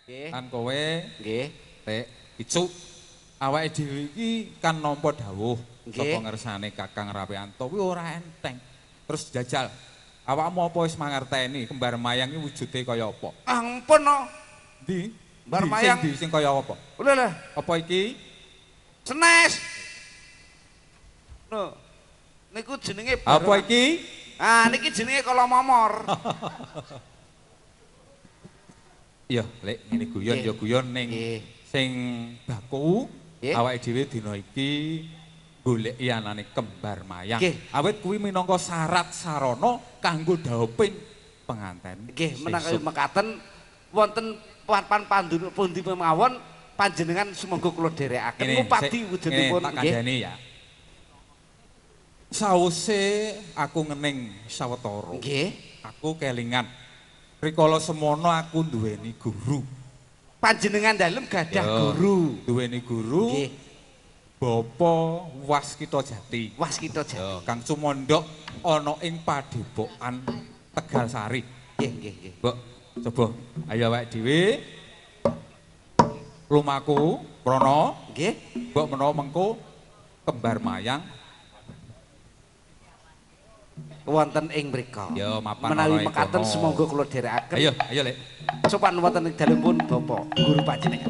Nggih. Lan kowe nggih, Lek Icuk, awake dhewe iki kan nampa dawuh saka ngersane Kakang Rapianto kuwi ora enteng. Terus jajal, awakmu apa wis mangerteni kembar mayang iki wujude kaya apa? Ampun no. Ndi? Kembar mayang sing, sing kaya apa? Lho lho. Apa iki? Senes. Lho. Niku jenenge apa iki? Ah, niki jenenge kolomomor. Iya, Lek, ngene guyon ya guyon ning sing baku awake dhewe dina iki goleki anane kembar mayang. Awit kuwi minangka syarat sarana kanggo dhauping penganten. Nggih, menawi mekaten wonten papan pandhuno pundi mawon panjenengan sumangga kula dherekaken ngupadi wujudipun. Tak kandhani ya. Sawise aku ngening sawetara. Nggih. Aku kelingan rikala semono aku duweni guru. Panjenengan dalem gadah guru. Duweni guru. Nggih. Bapa Waskita Jati. Waskita Jati. Kang sumondhok ana ing Padepokan Tegalsari. Nggih, nggih, nggih. Mbok, coba ayo awake dhewe lumaku prana. Nggih. Mbok menawa mengko kembar mayang wonten ing mriku. Ya, mapan menawi mekaten sumangga kula dherekaken. Ayo, ayo Lek. Sopan wonten ing dalemipun Bapak guru panjenengan.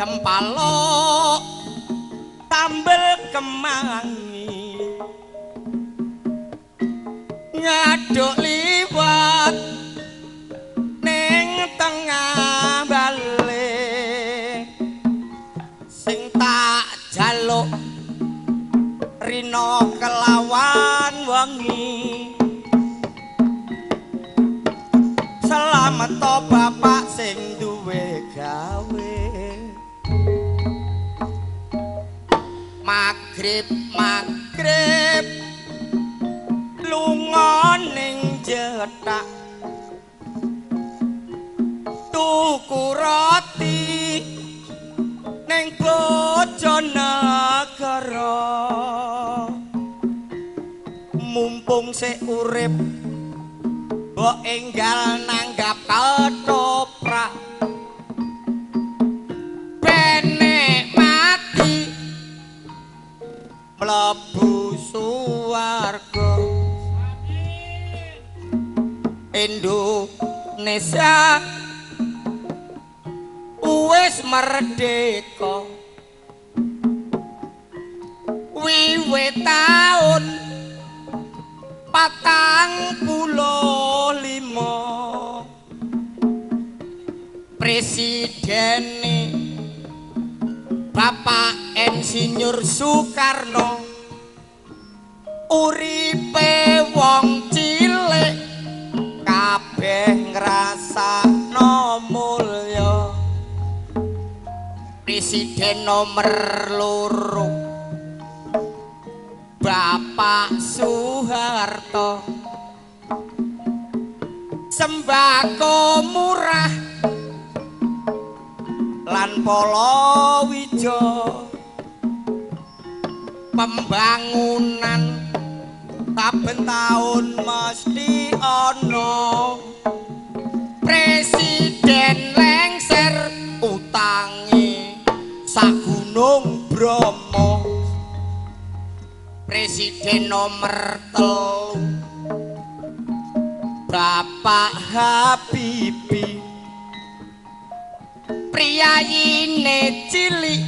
Cempalok tambel kemangi ngaduk liwat ning tengah bale sing tak jaluk rino kelawan wengi selamat to bapak sing duwe gawe. Magrib magrib lunga ning jethak tuku roti ning Bojonegoro mumpung sik urip mbok enggal nanggap ketoprak bene mati mlebu swarga. Indonesia wis merdeka wiwit taun 45 presidene Bapak Insinyur Soekarno uripe wong cilik kabeh ngrasakno mulya. Presiden nomor 2 Bapak Soeharto Sembako murah lan palawija. Pembangunan saben taun mesti ana. Presiden lengser utange sak gunung Bromo. Presiden nomor 3 Bapak Habibie. Priyayine cilik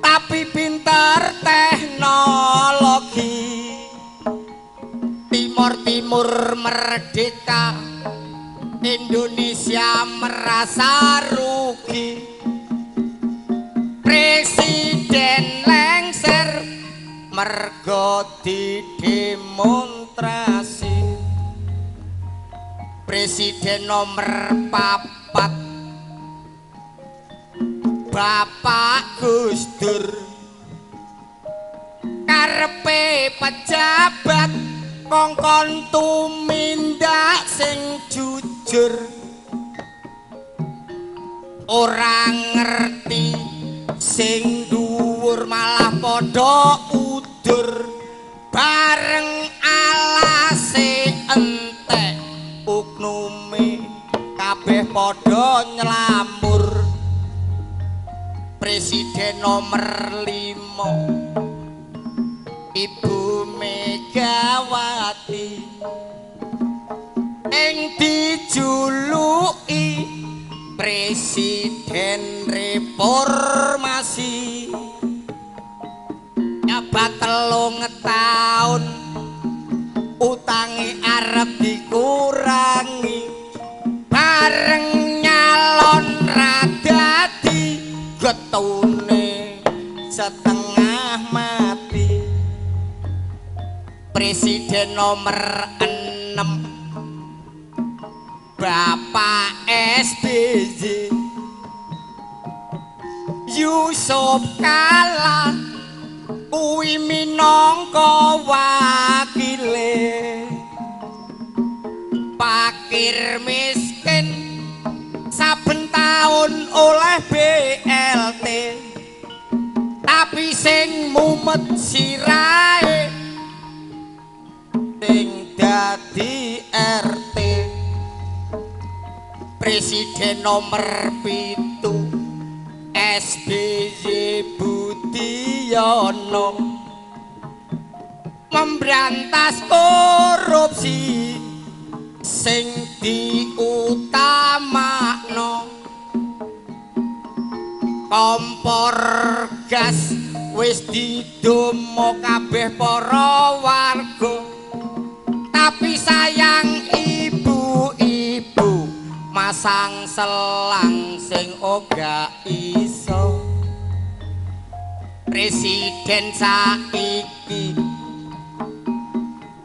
tapi pinter teknologi. Timur Timur merdeka, Indonesia merasa rugi. Presiden lengser mergo didemonstrasi. Presiden nomor 4 Bapak Gus Dur. Karepe pejabat kongkon tumindak sing jujur. Ora ngerti sing dhuwur malah padha udur. Bareng alase entek oknume kabeh padha nylamur. Presiden nomor 5 Ibu Megawati. Ing dijuluki Presiden Reformasi. Nyabat 3 taun utange arep dikurangi. Bareng nyalon ra dadi getune setengah mati. Presiden nomor 6 Bapak SBY. Yusuf Kalla kuwi minangka wakile. Fakir miskin saben taun oleh BLT, tapi sing mumet sirahe sing dadi RT. Presiden nomor 7 SBY Budiono. Memberantas korupsi sing diutamakno. Kompor gas wis didomo kabeh para warga, tapi sayang ibu-ibu masang selang sing ora iso. Presiden saiki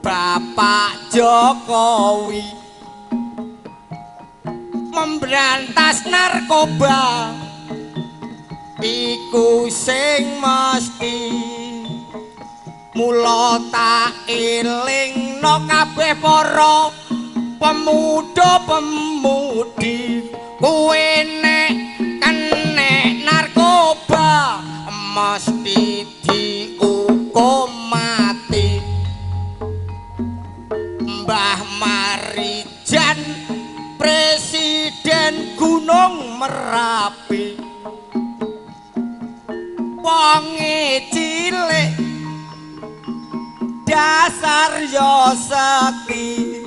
Bapak Jokowi memberantas narkoba iku sing mesti. Mula tak elingno kabeh para pemuda-pemudi, kowe nek kenek narkoba mesti dihukum mati. Mbah Marijan Presiden Gunung Merapi, wonge cilik dasar yo sekti,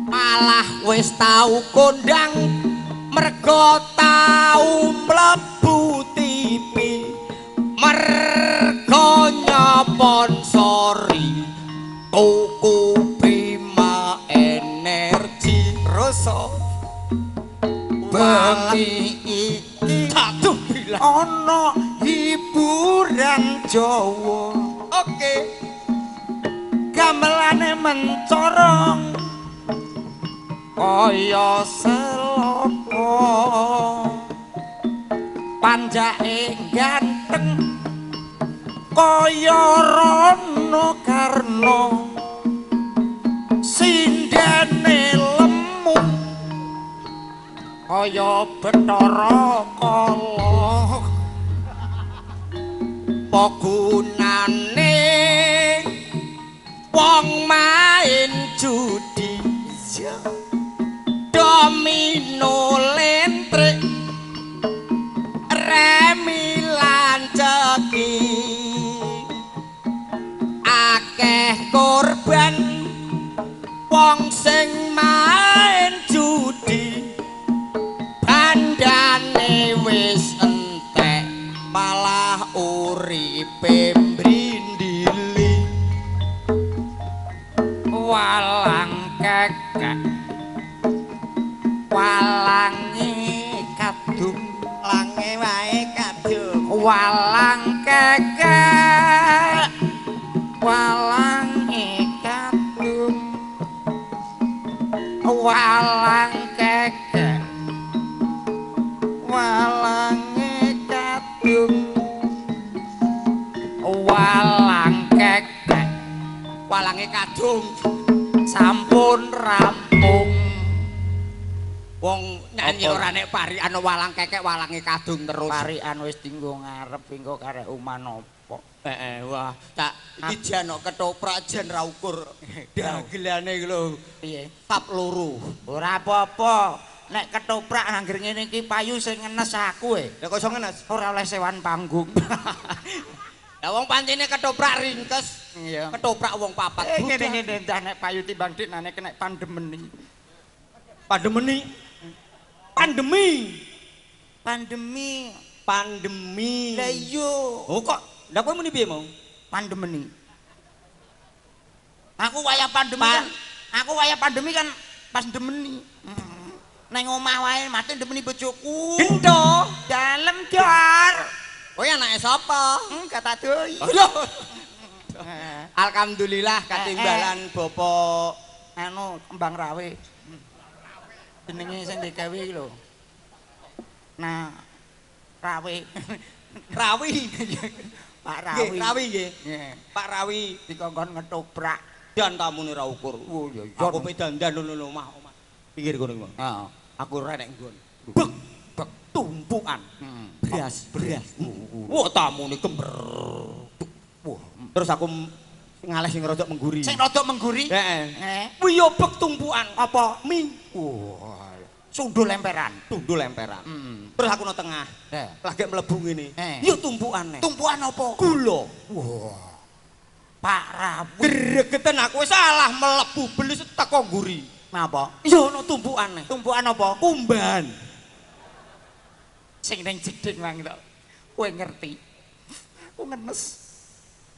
malah wis tau kondang mergo tau mlebu TV, mergo nyponsori tuku Prima Energi. Rasa bengi iki ana hiburan Jawa. Oke, gamelane mencorong kaya seloko, panjake ganteng kaya Rano Karno, sindene Kaya Bathara Kala. Apa gunane wong main judi? Domino lentrik remi lan ceki. Akeh korban wong sing main judi, bandane wis entek malah uripe mbrindili. Walang kekek walange kadung, lange wae kadung. Walang kekek walange kadung, walang kekek walange kadung, walang kekek walange kadung. Sampun rampung. Wong nyanyi ora nek parikan walang kekek walange kadung terus. Parikan wis dinggo ngarep engko karek uman apa. Heeh, wah, tak iki jan kok ketoprak jan ra ukur. Dagelane iki lho. Piye? Tap loro. Ora apa-apa. Nek ketoprak angger ngene iki payu sing ngenes aku e. Lah kok iso ngenes? Ora oleh sewan panggung. Lah wong pancene ketoprak ringkes. Iya. Ketoprak wong papat. Ngene-ngene ndah nek payu timbang diknane kena pandemeni. Pandemeni. Pandemi. Pandemi. Pandemi. Lah iya. Oh kok lha kowe muni piye mau? Pandemeni. Aku wayah pandemi kan. Aku wayah pandemi kan pas demeni. Neng omah wae mati demeni bojoku. Gento. Dalem jar. Kowe anake sapa? Enggak tak doi. Alhamdulillah katimbalan bapak anu kembang rawe. Jenenge sing digawe iki lho. Nah, rawe. Rawi. Pak Rawi. Nggih, Rawi nggih. Pak Rawi dikongkon ngetoprak dan tamune ra ukur. Oh iya iya. Aku pe dandan ngono omah omah. Pinggir kono iki. Heeh. Aku ora nek nggon. Bek bek tumpukan. Beras beras. Wah tamune kember. Wah. Terus aku ngalih sing rodok mengguri. Sing rodok mengguri? Heeh. Kuwi yo bek tumpukan. Apa? Mi. Wah. Sundul lemperan. Tundul lemperan. Terus aku no tengah. Lagi mlebu ngene. Yo tumpukan. Tumpukan apa? Gula. Wah. Pak Rawi. Gregeten aku wis salah mlebu belis teko ngguri. Napa? Yo ono tumpukan. Tumpukan apa? Kumbahan. Sing ning jeding mang to. Kowe ngerti. Aku ngenes.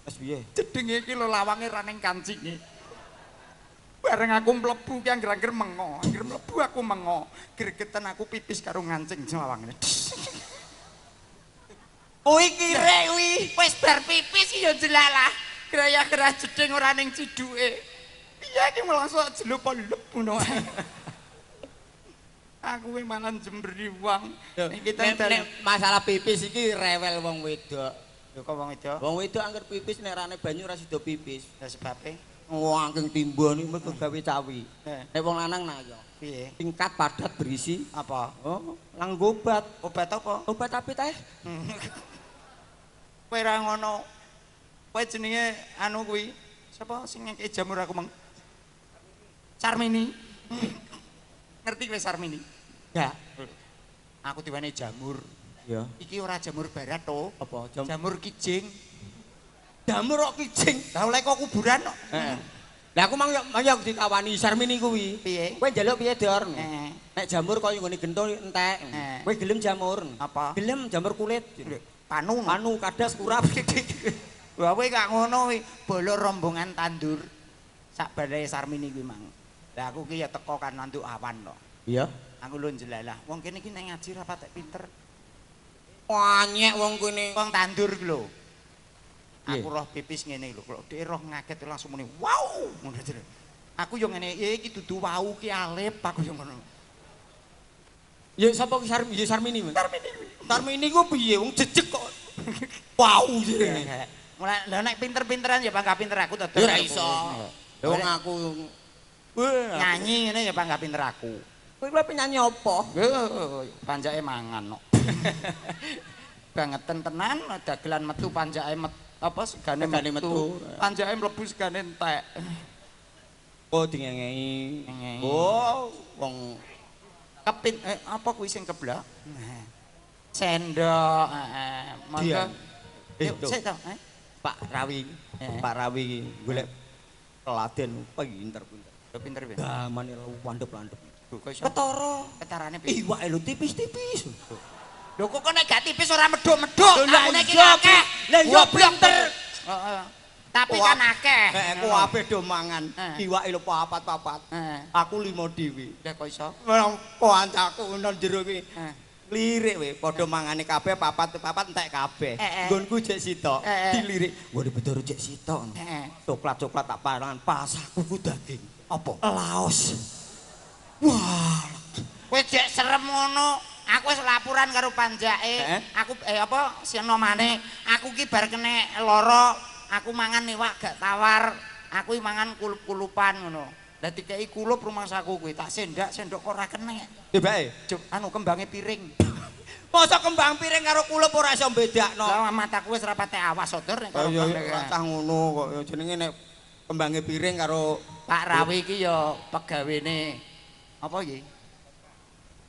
Wis piye? Jedinge iki lho lawange ra ning kancinge. Bareng aku mlebu ki angger-angger mengo, angger mlebu aku mengo. Gregeten aku pipis karo ngancing lawange. Kuwi kire kuwi. Wis bar pipis ya jelalah. Graya-graya jeding ora ning ciduke. Piye iki langsung jelup lep ngono ae. Aku kuwi malah jemberi wong. Iki nek masalah pipis iki rewel wong wedok. Lho kok wong wedok? Wong wedok angger pipis nek rane banyu ora sida pipis. Lah sebabe? Wong angking timba niku mergo gawe cawi. Nek wong lanang nah ya. Piye? Tingkat padat berisi apa? Oh, nganggo obat. Obat apa? Obat apit ae. Kowe ra ngono. Kowe jenenge anu kuwi. Sapa sing ngekeki jamur aku meng? Sarmini. Ngerti kowe Sarmini? Ya. Aku diwenehi jamur. Ya. Iki ora jamur barat to. Apa? Jamur kijing. Jamur kok kijing. Lah oleh kok kuburan kok. Heeh. Lah aku mang yo ditawani Sarmini kuwi. Piye? Kowe njaluk piye, Dor? Heeh. Nek jamur koyo nggone gento entek. Kowe gelem jamur? Apa? Gelem jamur kulit. Panu. Panu kadas kurap. Wah kowe gak ngono kuwi, bolo rombongan tandur sak balai Sarmini kuwi mang. Lah aku ki ya teko kan nanduk awan to. Iya. Aku lho njelalah. Wong kene iki nek ngaji ra patek pinter. Wanyek wong kene. Wong tandur ki lho. Aku roh pipis ngene lho. Kok dhek roh ngaget langsung muni, "Wow!" Ngono jere. Aku yo ngene, "Eh iki dudu wau ki alep." Aku yo ngono. Ya sapa ki Sarmini? Ya Sarmini. Sarmini kuwi. Sarmini ku piye wong jejeg kok. Wau jenenge. Mulai lha nek pinter-pinteran ya panggah pinter aku to. Ya ora iso. Wong aku nyanyi ngene ya panggah pinter aku. Kowe kuwi penyanyi apa? Panjake mangan kok. Bangeten tenan dagelan metu panjake apa segane metu. Panjake mlebu segane entek. Oh dingengehi. Oh, wong kepin apa kuwi sing keblak? Sendok, heeh. Monggo. Sik to, Pak Rawi. Pak Rawi golek teladen pinter-pinter. Pinter piye? Gamane landhep-landhep. Ketara. Ketarane piye? Iwake lho tipis-tipis. Lho kok nek gak tipis ora medhok-medhok. Aku nek iki akeh. Lah iya pinter. Heeh. Tapi kan akeh. Heeh, kabeh do mangan. Iwake lho papat-papat. Aku 5 dhewe. Lah kok iso? Wong kancaku nang jero kuwi. Lirik we padha mangane kabeh papat-papat entek kabeh. Nggonku jek sitok, dilirik. Nggone Bedoro jek sitok. Coklat-coklat tak parangan pas aku ku daging. Apa? Laos. Wah, kowe jek serem ngono. Aku wis laporan karo panjake. Aku apa sinomane, aku ki bar kene lara, aku mangan iwak gak tawar. Aku mangan kulup-kulupan ngono. Lah dikeki kulup rumangsaku kuwi, tak sendak sendok kok ora kenek. Tibake anu kembange piring. Masa kembang piring karo kulup ora iso mbedakno. Lah mataku wis ora patek awas to, nek karo kembang. Ora cah ngono kok ya jenenge nek kembange piring karo Pak Rawi iki ya pegawene apa iki?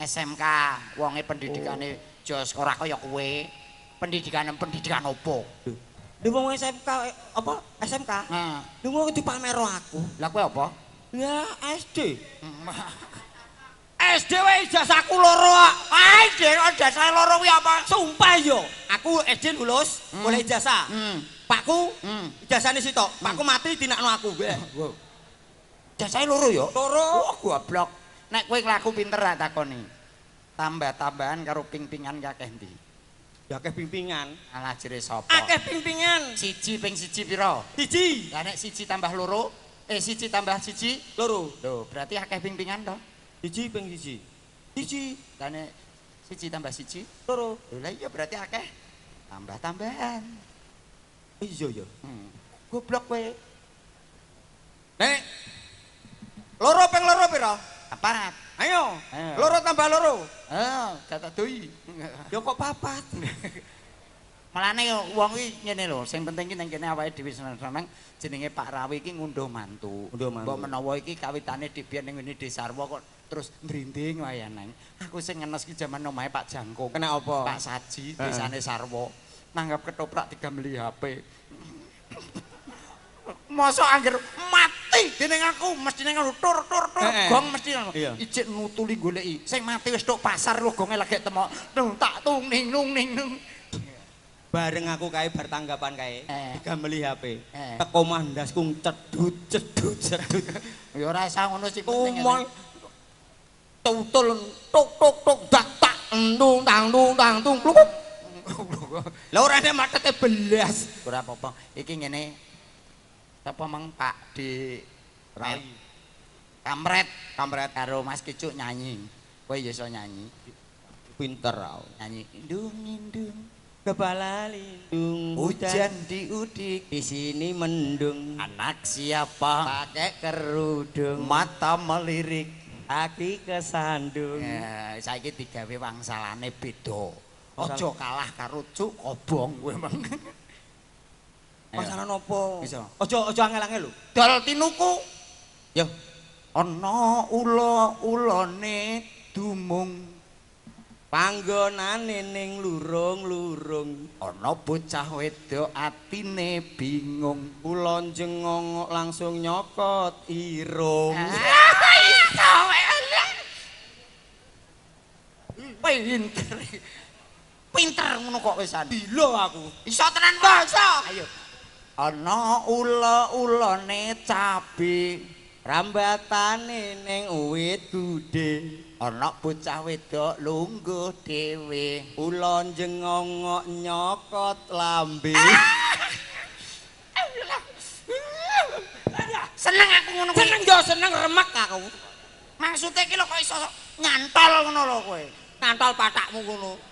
SMK, wonge pendidikane jos ora kaya kowe. Pendidikane pendidikan opo? Lha wong SMK apa? SMK? Heeh. Lha wong dipamero aku. Lah kowe apa? Ya SD. SD wae ijazahku loro. Ah, SD ijazah loro kuwi apa? Sumpah yo. Aku SD lulus oleh ijazah. Pakku ijazahne sitok. Pakku mati dinakno aku. Wow. Ijazahe loro yo? Loro. Oh, goblok. Nek kowe nglaku pinter tak takoni. Tambah-tambahan karo ping-pingan kakeh ndi? Ya akeh ping-pingan. Alah jere sapa? Akeh ping-pingan. 1 ping 1 pira? 1. Lah nek 1 tambah loro, 1 tambah 1 loro. Lho, berarti akeh ping-pingan to? 1 ping 1. 1. Lah nek 1 tambah 1 loro. Lho lah iya berarti akeh tambah-tambahan. Iya ya. Goblok kowe. Nek loro ping loro pira? Papat. Ayo. Loro tambah loro. Heeh, gak tak doi. Ya kok papat. Malane wong iki ngene lho, sing penting iki nang kene awake dhewe seneng-seneng jenenge Pak Rawi iki ngunduh mantu. Mbok menawa iki kawitane dhewe ning ngene Desarwa kok terus ndrinding wae nang. Aku sing ngenes ki jaman omahe Pak Jangkung. Kena apa? Pak Saji desane Sarwa. Nanggap ketoprak digameli HP. Mosok angger mati dening aku mestine ngono tur tur tur gong mesti ngono. Ijik nutuli goleki. Sing mati wis tok pasar lho gonge lagi temok. Tung tak tung ning nung ning nung. Bareng aku kae bar tanggapan kae digameli HP. Teko omah ndasku cedut cedut cedut. Ya ora usah ngono sih penting. Tutul tok tok tok dak tak endung tang dung tang tung kluk. Lah ora enek matete belas. Ora apa-apa. Iki ngene. Sapa mang Pak di Rawi. Kamret, Kamret karo Mas Kicuk nyanyi. Kowe ya iso nyanyi. Pinter aku. Nyanyi indung indung kepala lindung hujan diudik di sini mendung. Anak siapa pakai kerudung mata melirik kaki kesandung. Ya, saiki digawe wangsalane beda. Aja kalah karo cuk kobong kowe mang. Masalah nopo? Bisa. Aja aja angel-angel lho. Dol tinuku. Yo. Ana ula-ulane dumung. Panggonane ning lurung-lurung. Ana bocah wedok atine bingung. Kula jengongok langsung nyokot irung. Iso pinter. Pinter ngono kok wisan. Bilo aku. Iso tenan kok. Iso. Ayo. Ana ula-ulane cabe, rambatane ning wit gedhe. Ana bocah wedok lungguh dhewe. Ula jengongok nyokot lambe. Seneng aku ngono kuwi. Seneng yo seneng remek aku. Maksude iki lho kok iso nyantol ngono lho kowe. Nyantol patakmu ngono.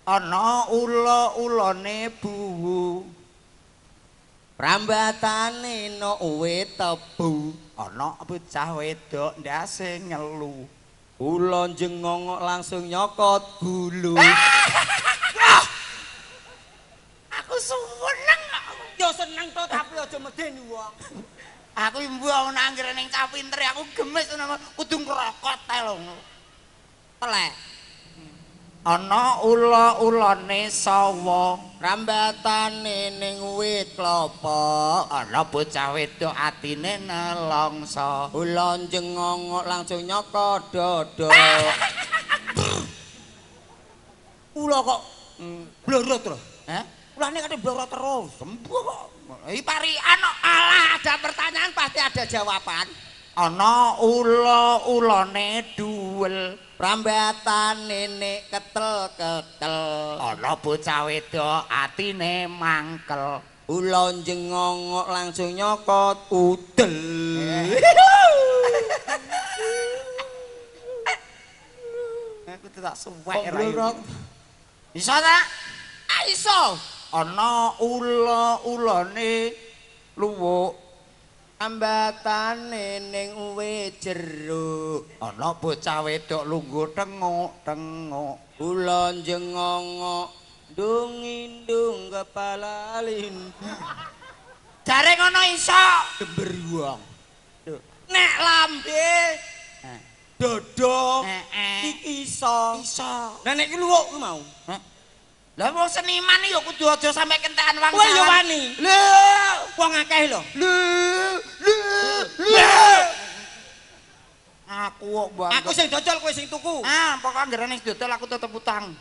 Ana ula-ulane buwu. Rambatane no wit tebu. Ana bocah wedok ndase ngelu. Ula jengongok langsung nyokot gulu. Aku seneng. Yo seneng to tapi aja medeni wong. Aku mbuh ana anggere ning cah pinter aku gemes ngono kudu ngrokot ae lho. Telek. Ana ula-ulane sawa, rambatane ning wit klopo. Ana bocah wedok atine nelongso. Ula jengongok langsung nyokot dodo. Ula kok blorot lho. Hah? Ulane kate blorot terus. Sembuh kok. Iki parikan kok. Alah, ada pertanyaan pasti ada jawaban. Ana ula-ulane duwel, rambatane nek ketel-ketel. Ana bocah wedok atine mangkel. Ula jengongok langsung nyokot udel. Aku tak suwek ra. Iso ta? Iso. Ana ula-ulane luwuk, rambatane ning wit jeruk. Ana bocah wedok lungguh tenguk-tenguk. Ula jengongok ndung-indung kepala lin. Jare ngono iso. Dember wong. Nek lambe dodo iki iso. Iso. Lah nek iki luwuk kuwi mau. Lah wong seniman ya kudu aja sampe kentekan wangsalan. Kowe ya wani. Lho, wong akeh lho. Lho, lho. Aku kok mbok. Aku sing dodol kowe sing tuku. Ah, pokoke anggere ning dodol aku tetep utang.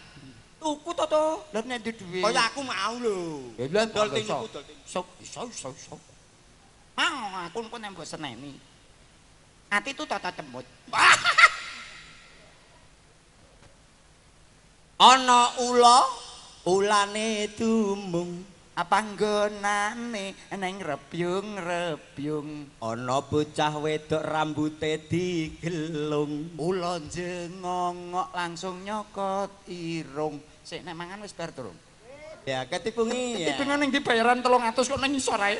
Tuku to to. Lah nek duwe dhuwit. Kaya aku mau lho. Lah dol ting tuku dol ting. Iso iso iso. Mang aku engko nek mbok seneni. Ati tu tata cemut. Ana ula ulane tumung, panggonane neng rebyung-rebyung. Ana bocah wedok rambute digelung. Ula jengongok langsung nyokot irung. Sik nek mangan wis bar durung? Ya ketipungi ya. Ketipungan ning dibayaran 300 kok nang ngisor ae.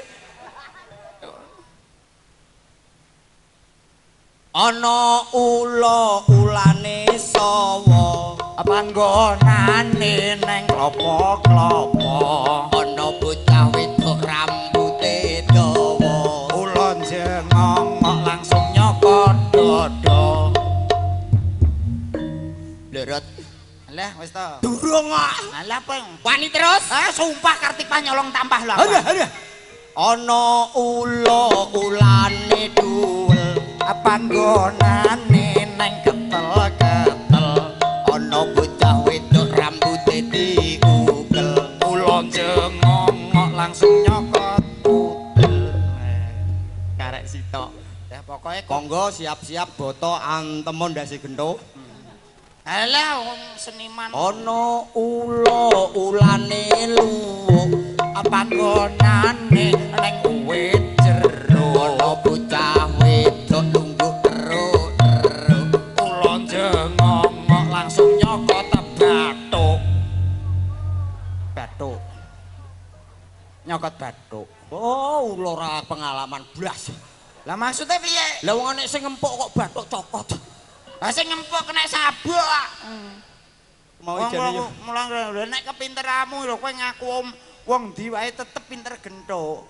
Ana ula ulane sawa, panggonane neng klopo-klopo. Ana bocah wedok rambute dawa. Ula jengongok langsung nyokot dodo. Blorot. Lah wis to. Durung kok. Lah apa? Wani terus? Ah sumpah Kartika nyolong tambah lho. Ana ula ulane duwel, panggonane neng ketel-ketel. Ana bocah wedok rambute diukel. Ula jengongok langsung nyokot udel. Karek sitok. Ya pokoke monggo siap-siap boto antemo ndase gento. Alah wong seniman. Ana ula ulane luwuk, panggonane neng wit jeruk. Ana bocah wedok lungguh teruk-teruk. Ula jengongok langsung nyokot bathuk. Bathuk. Nyokot bathuk. Oh, ula ora pengalaman blas. Lah maksudnya piye? Lah wong nek sing ngempuk kok bathuk cokot. Lah sing ngempuk kena sabuk. Mau jane yo. Mulang lho nek kepinteramu lho kowe ngaku wong ndi wae tetep pinter genthuk.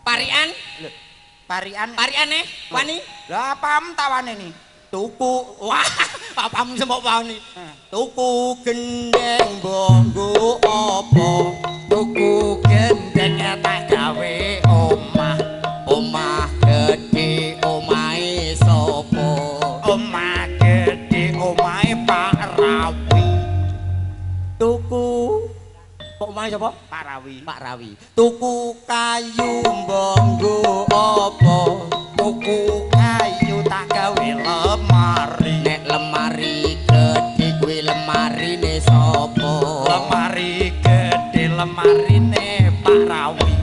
Parikan? Lho, parikan. Parikane wani? Lah apam tawane ni? Tuku. Wah, papamu sempok wani. Tuku gendeng mbok apa? Tuku gendeng tak gawe omah. Omah gedhe omahe sapa? Omah gedhe omahe Pak Rawi. Tuku kok omahe sapa? Pak Rawi. Pak Rawi. Tuku kayu mbok apa? Tuku kayu tak gawe lemari. Nek lemari gedhe kuwi lemarine sapa? Lemari gedhe lemarine Pak Rawi.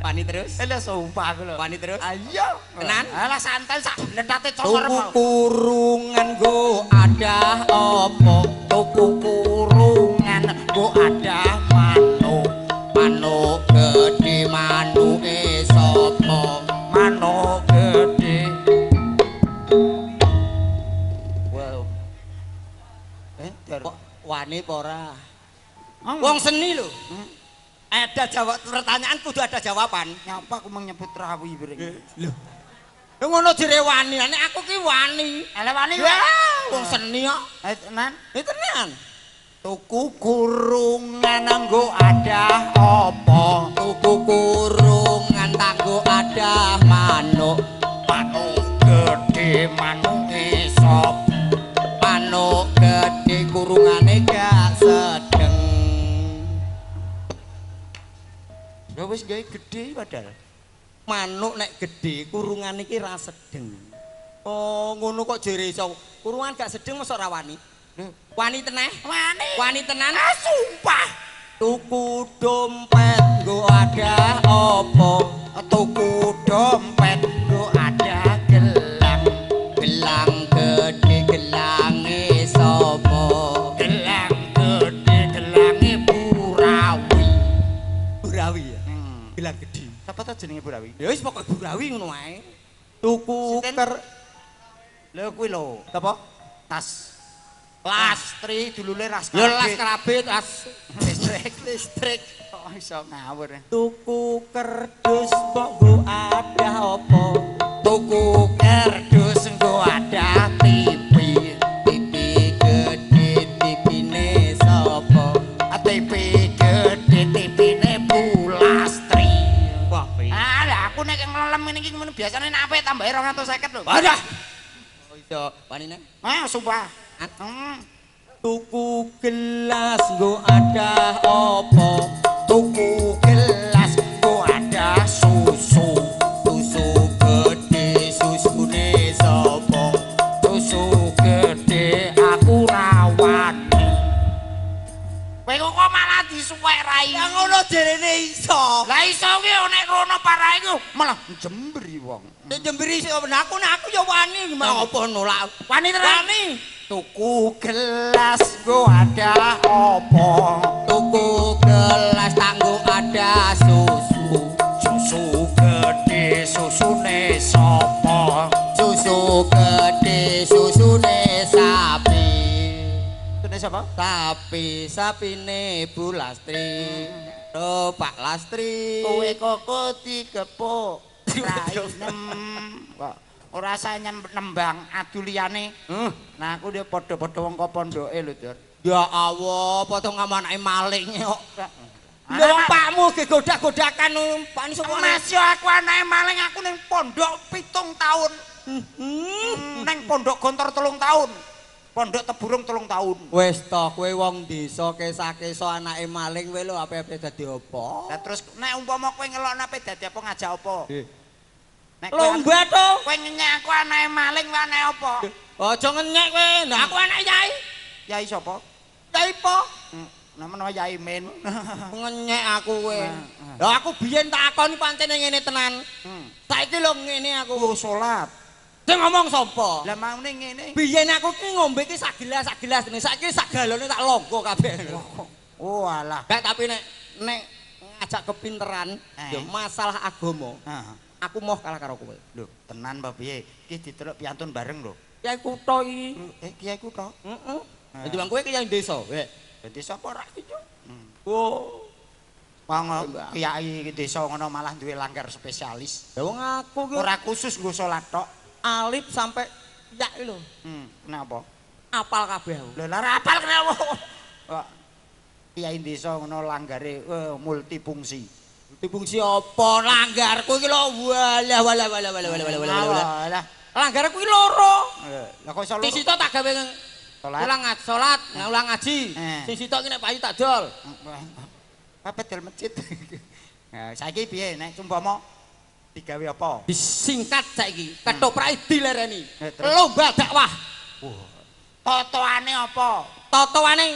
Wani terus? Lah sumpah aku lho. Wani terus? Ayo. Tenan? Alah santai sak bledate congor mau. Tuku kurungan nggo adah apa? Tuku kurungan nggo adah manuk. Manuk gedhe manuk Dor. Kok wani apa ora? Wong seni lho. Ada jawab pertanyaan kudu ada jawaban. Nyapa aku mau nyebut Rawi bareng. Lho. Lho ngono jere wani, nek aku ki wani. Lah wani kok. Wong seni kok. Tenan. Tenan. Tuku kurungan nggo adah apa? Tuku kurungan tanggo adah manuk. Manuk gedhe manuke sop. Manuk gedhe kurungane gak sedeng. Lha wis gawe gedhe padahal. Manuk nek gedhe kurungane iki ra sedeng. Oh, ngono kok jere iso. Kurungan gak sedeng mosok ra wani. Wani tenan? Wani. Wani tenan? Ah, sumpah. Tuku dompet nggo ada apa? Tuku dompet nggo ada gelang. Gelang gedhe gelange sapa? Gelang gedhe gelange Burawi. Burawi ya? Gelang gedhe. Sapa ta jenenge Burawi? Ya wis pokoke Burawi ngono wae. Tuku ker. Lho kuwi lho. Apa? Tas. Lastri dulule ras karabit. Ya las karabit, las listrik, listrik. Kok iso ngawur. Tuku kerdus kok nggo adah apa? Tuku kerdus nggo adah TV. TV gedhe TV-ne sapa? TV gedhe TV-ne Bu Lastri. Wah, ah, lah aku nek ngelem ngene iki ngono biasane nek apik tambahe 250 lho. Wadah. Oh iso, wanine? Ah, sumpah. Tuku gelas nggo adah apa? Tuku gelas nggo adah susu. Susu gedhe susune sapa? Susu gedhe aku ra wani. Kowe kok malah disuwek rai. Ya ngono jerene iso. Lah iso ki nek rono parae ku malah jembri wong. Nek jembri iso aku nek aku ya wani malah apa nolak. Wani tenan. Wani. Tuku gelas nggo adah apa? Tuku gelas tanggo adah susu. Susu gedhe susune sapa? Susu gedhe susune sapi. Susune sapa? Sapi, sapine Bu Lastri. Oh, Pak Lastri. Kowe kok dikepuk rainem. Kok ora usah nembang adu liyane. Nah aku dia padha-padha wong kok pondoke lho, Dur. Ya Allah, padha ngamanake maling kok. Lho wong pakmu ge godak-godakan pak ni sapa? Mas yo aku anake maling, aku ning pondok 7 tahun. Ning pondok Gontor 3 tahun. Pondok Teburung 3 tahun. Wis to, kowe wong desa kesa-kesa anake maling kowe lho ape-ape dadi apa? Lah terus nek umpama kowe ngelokno ape dadi apa ngajak apa? Nek lomba to. Kowe ngenyek aku anake maling kowe anake apa? Aja ngenyek kowe. Lah aku anake yai. Yai sapa? Yai po. Nah menawa Yai Min. Ngenyek aku kowe. Lah aku biyen tak akoni pancen ngene tenan. Saiki lho ngene aku. Oh salat. Sing ngomong sapa? Lah maune ngene. Biyen aku ki ngombe ki sak gelas ngene. Saiki sak galone tak longgo kabeh. Oh alah. Gak tapi nek ngajak kepinteran ya masalah agama. Aku moh kalah karo kowe. Lho, tenan apa piye? Iki diteluk piantun bareng lho. Kiai kutha iki. Kiai kutha? Heeh. Dadi wong kowe kiai desa, weh. Desa apa ora iki? Oh. Wong kiai desa ngono malah duwe langgar spesialis. Lah wong aku ki ora khusus nggo salat tok. Alif sampai ya iki lho. Kenapa? Apal kabeh aku. Lho, lara apal kenapa? Kok kiai desa ngono langgare multifungsi. Multifungsi apa langgarku iki lho walah walah walah walah walah walah walah. Langgarku iki loro. Lah kok iso loro? Sing sitok tak gawe salat, salat, ulang ngaji. Sing sitok iki nek payu tak dol. Apa dol masjid. Nah, saiki piye nek umpama digawe apa? Disingkat saiki, ketoprake dilereni. Lomba dakwah. Totoane apa? Totoane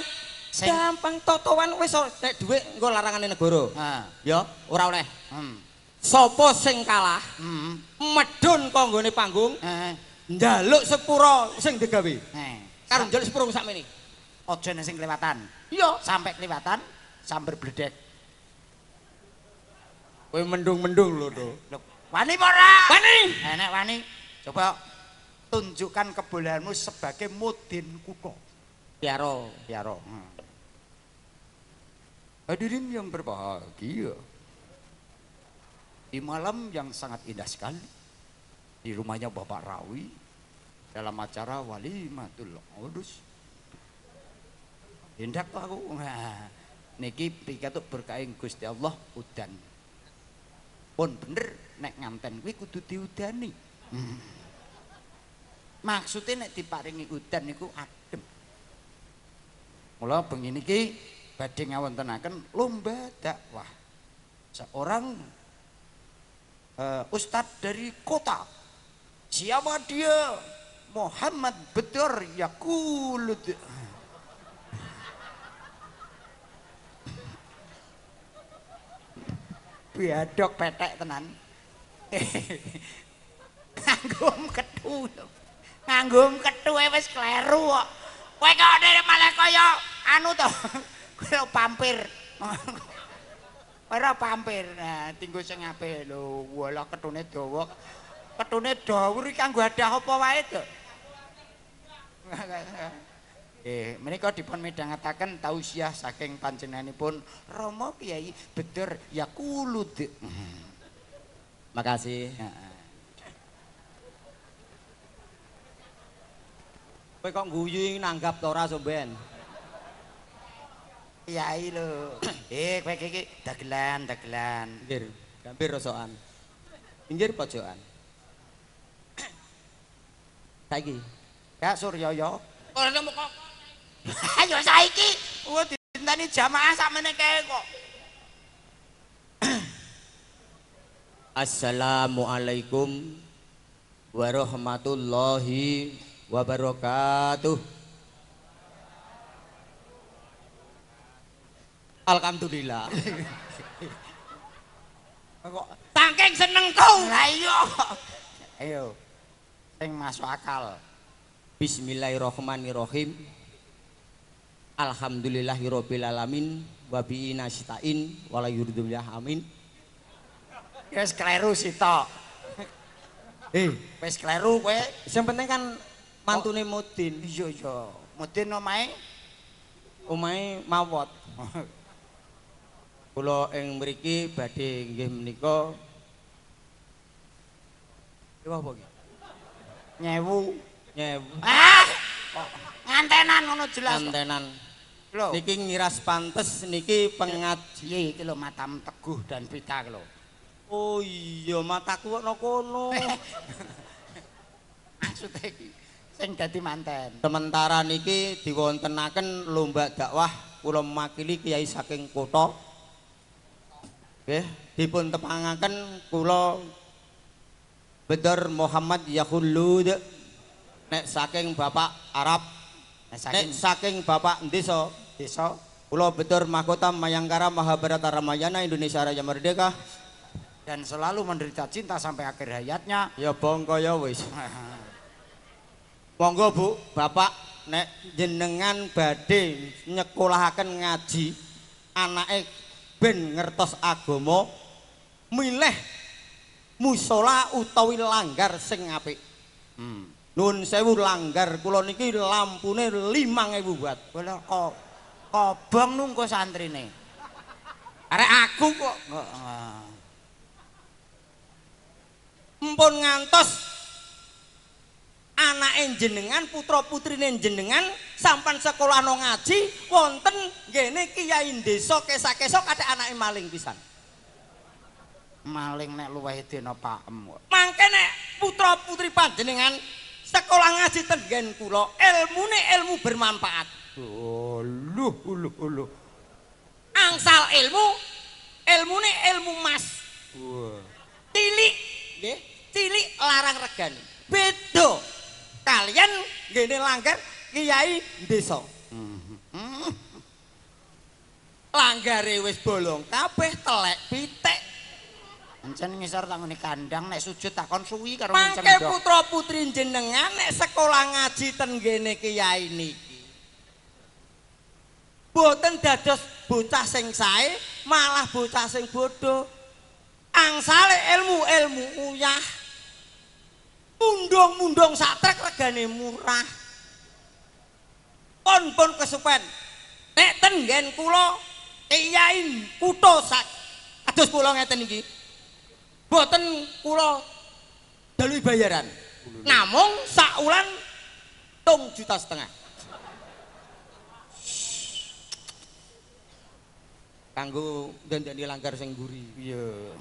gampang, totoan wis nek dhuwit engko larangane negara. Ya, ora oleh. Sapa sing kalah, medhun kok nggone panggung, njaluk sepuro sing digawe. Karo njaluk sepuro sakmene. Aja nek sing kelewatan. Iya, sampai kelewatan samber bledek. Kowe mendung-mendung lho, To. Wani apa ora? Wani. Nek wani, coba tunjukkan kebolehanmu sebagai mudin kutha. Piaro, Piaro. Hadirin yang berbahagia. Di malam yang sangat indah sekali di rumahnya Bapak Rawi dalam acara Walimatul Qudus. Indak aku. Nah, niki pikantuk berkahing Gusti Allah udan. Pun bener nek nganten kuwi kudu diudani. Maksudnya nek diparingi udan niku adem. Mula bengi niki badhe ngawontenaken lomba dakwah. Seorang ustadz dari kota. Siapa dia? Muhammad Bedor Yakulud. Biadok petek tenan. Nganggo kethu. Nganggo kethu wis kleru kok. Kowe kok dhewe malah kaya anu to. Kowe pampir. Ora pampir. Nah, tinggo sing apik lho. Walah ketune dawa. Ketune dawa iki kanggo adah apa wae to. Menika dipun midhangetaken tausiah saking panjenenganipun Rama Kyai Bedor Yakulud. Makasih. Kowe kok guyu nanggap to ora sampean? Kyai lho. Kowe iki dagelan, dagelan. Pinggir, gampir rosokan. Pinggir pojokan. Saiki. Ya Suryoyo. Ora nemu kok. Ayo saiki, wah ditentani jamaah sakmene kae kok. Assalamualaikum warahmatullahi wabarakatuh. Alhamdulillah. Kok saking senengku. Lah iya. Ayo. Sing masuk akal. Bismillahirrahmanirrahim. Alhamdulillahirabbil alamin wa bihi nasta'in wa la yurdillah amin. Wis kleru sitok. Wis kleru kowe. Sing penting kan mantune Mudin. Iya iya. Mudin omahe? Omahe Mawot. Kula ing mriki badhe nggih menika apa iki? Nyewu. Nyewu. Ah! Ngantenan ngono jelas. Ngantenan. Lho. Niki ngiras pantes niki pengaji iki lho matam Teguh dan Pita lho. Oh iya mataku kok no kono. Maksude iki sing dadi manten. Sementara niki diwontenaken lomba dakwah kula makili kiai saking kutha. Nggih, dipun tepangaken kula Bedor Muhammad Yakhulud nek saking Bapak Arab, nek saking Bapak desa, desa kula Bedor Mahkota Mayangkara Mahabharata Ramayana Indonesia Raya Merdeka dan selalu menderita cinta sampai akhir hayatnya. Ya bongko ya wis. Monggo Bu, Bapak nek jenengan badhe nyekolahaken ngaji anake ben ngertos agama, milih musola utawi langgar sing apik. Nuwun sewu langgar kula niki lampune 5000 watt. Lha kok kobong nunggu santrine. Arek aku kok. Mpun ngantos anake jenengan, putra-putrine jenengan sampan sekolah no ngaji wonten nggene kiai desa kesa-kesa kathek anake maling pisan. Maling nek luwih dina pakem kok. Mangke nek putra-putri panjenengan sekolah ngaji ten nggen kula, ilmune ilmu bermanfaat. Oh, luh luh luh. Angsal ilmu, ilmune ilmu mas. Wah. Cilik nggih, cilik larang regane. Beda kalian nggene langgar kiai desa. Langgare wis bolong kabeh telek pitik. Encen ngisor tanggone kandang nek sujud takon suwi karo nginceng. Mangke putra-putri jenengan nek sekolah ngaji ten nggene kiai niki. Boten dados bocah sing sae, malah bocah sing bodho. Angsale ilmu-ilmu uyah. Mundung-mundung sak trek regane murah. Pun kesupen. Nek ten nggen kula kiai kutha sak kados kula ngeten iki. Mboten kula dalu bayaran. Namung sak wulan 2,5 juta. Kanggo ndandani langgar sing mburi. Iya.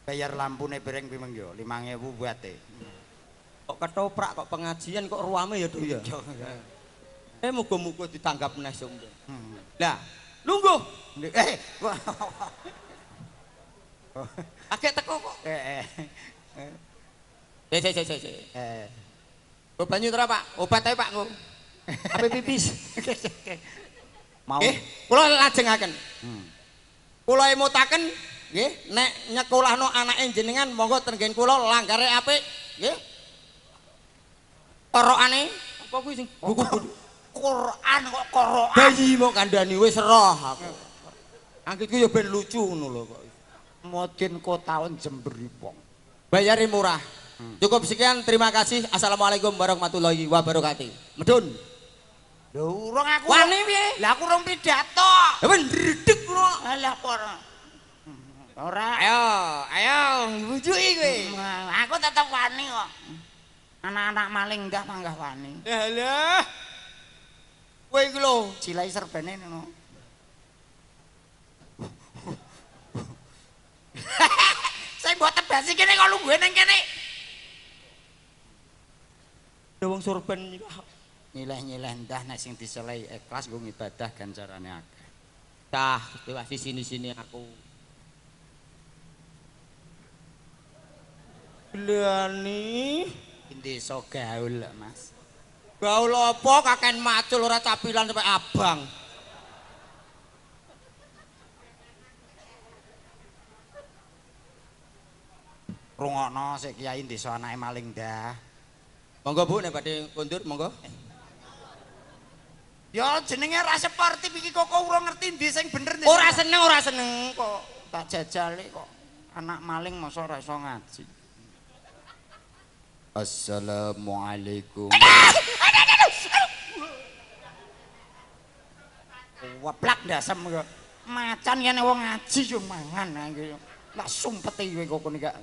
Bayar lampune bareng kuwi meng yo 5.000 buate. Kok ketoprak kok pengajian kok ruame ya, Du ya. Muga-muga ditanggap meneh sok. Lah, lungguh. Agek teko kok. Sik. Go banyu ora, Pak? Obat ae, Pak, engko. Ape pipis. Mau. Kula lajengaken. Kula emutaken nggih, nek nyekolahno anake jenengan monggo ten nggen kula langgare apik, nggih. Korokane apa kuwi sing buku Quran kok korokan. Bayi mok kandhani wis roh aku. Angkitku ya ben lucu ngono lho kok. Modin kotaon Jember wong. Bayare murah. Cukup sekian, terima kasih. Assalamualaikum warahmatullahi wabarakatuh. Medun. Lho urung aku. Wani piye? Lah aku urung pidato. Lah wis ndredeg ngono. Alah ora. Ora. Ayo, ayo mbujuki kowe. Aku tetep wani kok. Anak-anak maling ndah panggah wani. Alah. Kowe iki lho, cilai serbene ngono. Sing mbok tebasi kene kok lungguhe ning kene. Ada wong sorban iki. Nyileh-nyileh ndah nek sing diselehi ikhlas nggo ngibadah ganjarane akeh. Tah, dewasi sini-sini aku. Glani desa gaul, Mas. Gaul apa kaken macul ora capilan sampe abang. Rungokno sik kiai desa anake maling ndah. Monggo Bu nek badhe kondur monggo. Ya jenenge ra sportif iki kok ora ngerti ndi sing bener ndi. Ora seneng kok tak jajale kok anak maling masa ora iso ngaji. Assalamualaikum. Waplak ndasem kok. Macan kene wong ngaji yo mangan iki. Lah sumpete kowe kok ngene gak.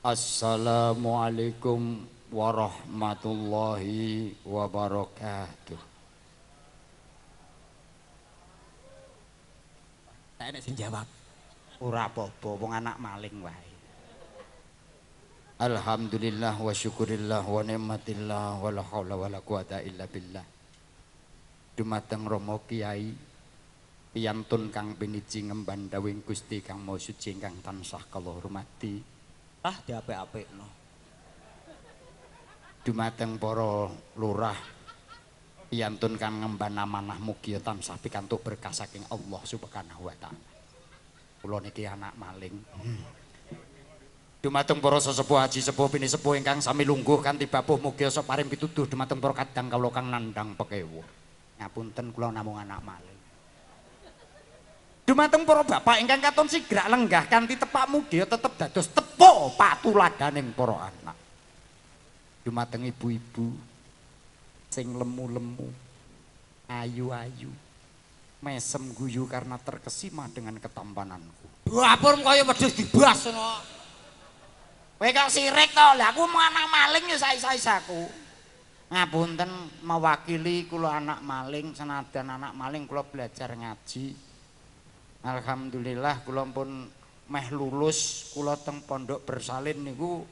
Assalamualaikum warahmatullahi wabarakatuh. Tak enek sing jawab. Ora apa-apa wong anak maling wae. Alhamdulillah wa syukurillah wa ni'matillah wa la haula wa la quwata illa billah. Dumateng Rama Kiai piyantun kang piniji ngemban dawuhing Gusti kang Maha Suci ingkang tansah kula hormati. Ah diapik-apikno. Dumateng para lurah piyantun kang ngemban amanah mugi tansah pikantuk berkah saking Allah Subhanahu wa taala. Kula niki anak maling. Dumateng para sesepuh haji sepuh pinisepuh ingkang sami lungguh kanthi bapuh mugi paring pituduh dumateng para kadang kawula kang nandhang pekewuh. Ngapunten kula namung anak maling. Dumateng para bapak ingkang katon sigrak lenggah kanthi tepak mugi tetep dados tepo patuladaning para anak. Dumateng ibu-ibu sing lemu-lemu, ayu-ayu, mesem guyu karena terkesima dengan ketampananku. Dapur kaya wedhus dibas ngono. Kowe kok sirik to? Lah aku mau anak maling ya sais-sais aku. Ngapunten mewakili kula anak maling, senajan anak maling kula belajar ngaji. Alhamdulillah kula pun meh lulus, kula teng pondok bersalin niku.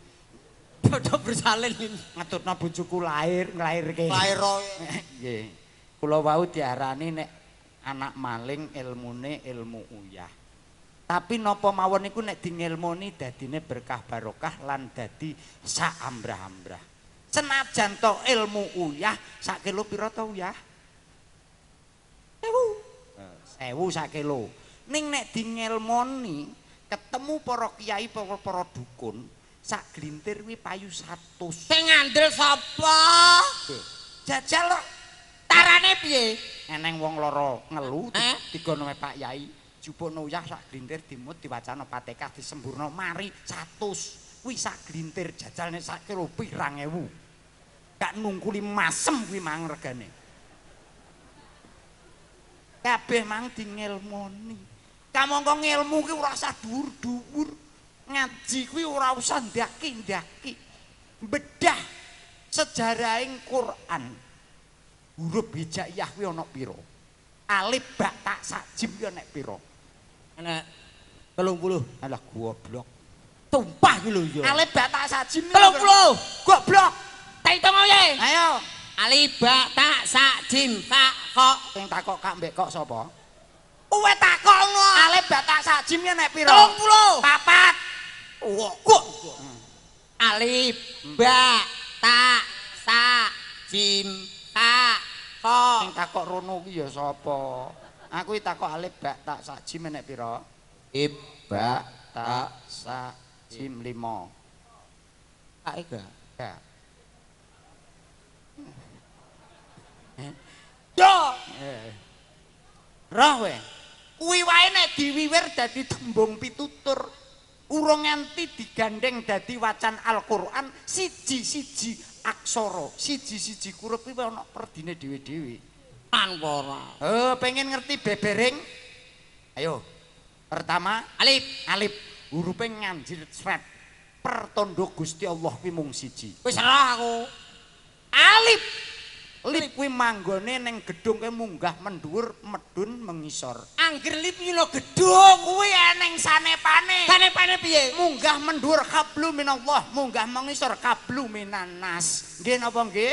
Pondok bersalin ngetutno bojoku lahir, nglairke. Lahir. Nggih. Kula wau diarani nek anak maling ilmune ilmu uyah. Tapi napa mawon niku nek dingilmoni dadine berkah barokah lan dadi sak ambrah-ambrah. Senajan to ilmu uyah sak kilo pira to uyah? 1000. 1000 sak kilo. Ning nek dingilmoni ketemu para kiai para dukun sak glintir kuwi payu 100. Sing ngandel sapa? Jajal kok. Tarane piye? Eneng wong lara ngelu digono Pak Yai. Jupukno uyah sak glintir dimut diwacana Fatihah disemburno mari 100. Kuwi sak glintir jajal nek sak kilo pirang ewu. Gak nungkuli masem kuwi mang regane. Kabeh mang dingelmoni. Kamangka ngelmu kuwi ora usah dhuwur-dhuwur. Ngaji kuwi ora usah ndaki-ndaki. Bedah sejarahing Quran. Huruf hijaiyah kuwi ana pira? Alif ba ta sa jim kuwi ana pira? Ana 30. Alah goblok. Tumpah kuwi lho ya. Alif ba ta sa jim 30. Goblok. Tak hitung ae. Ayo. Alif ba ta sa jim fa kha. Sing takok kak mbek kok sapa? Kowe takok ngono. Alif ba ta sa jim nek pira? 30. Papat. Kok. Alif ba ta sa jim fa kha. Sing takok rono kuwi ya sapa? Aku iki takok alif ba ta sa jim nek pira? Alif ba ta sa jim 5. Tak gak? Ya. Yo. Roh we. Kuwi wae nek diwiwir dadi tembung pitutur, urung nganti digandeng dadi wacan Al-Qur'an siji-siji aksara, siji-siji huruf kuwi ana perdine dhewe-dhewe. An ora. Pengen ngerti bebering? Ayo. Pertama, alif. Alif hurufe nganjir sret. Pertandha Gusti Allah kuwi mung siji. Wis roh aku. Alif. Lip kuwi manggone ning gedung kuwi munggah mendhuwur medun mengisor. Angger lip iki lho gedung kuwi eneng sanepane. Sanepane piye? Munggah mendhuwur hablu minallah, munggah mengisor hablu minanas. Nggih napa nggih?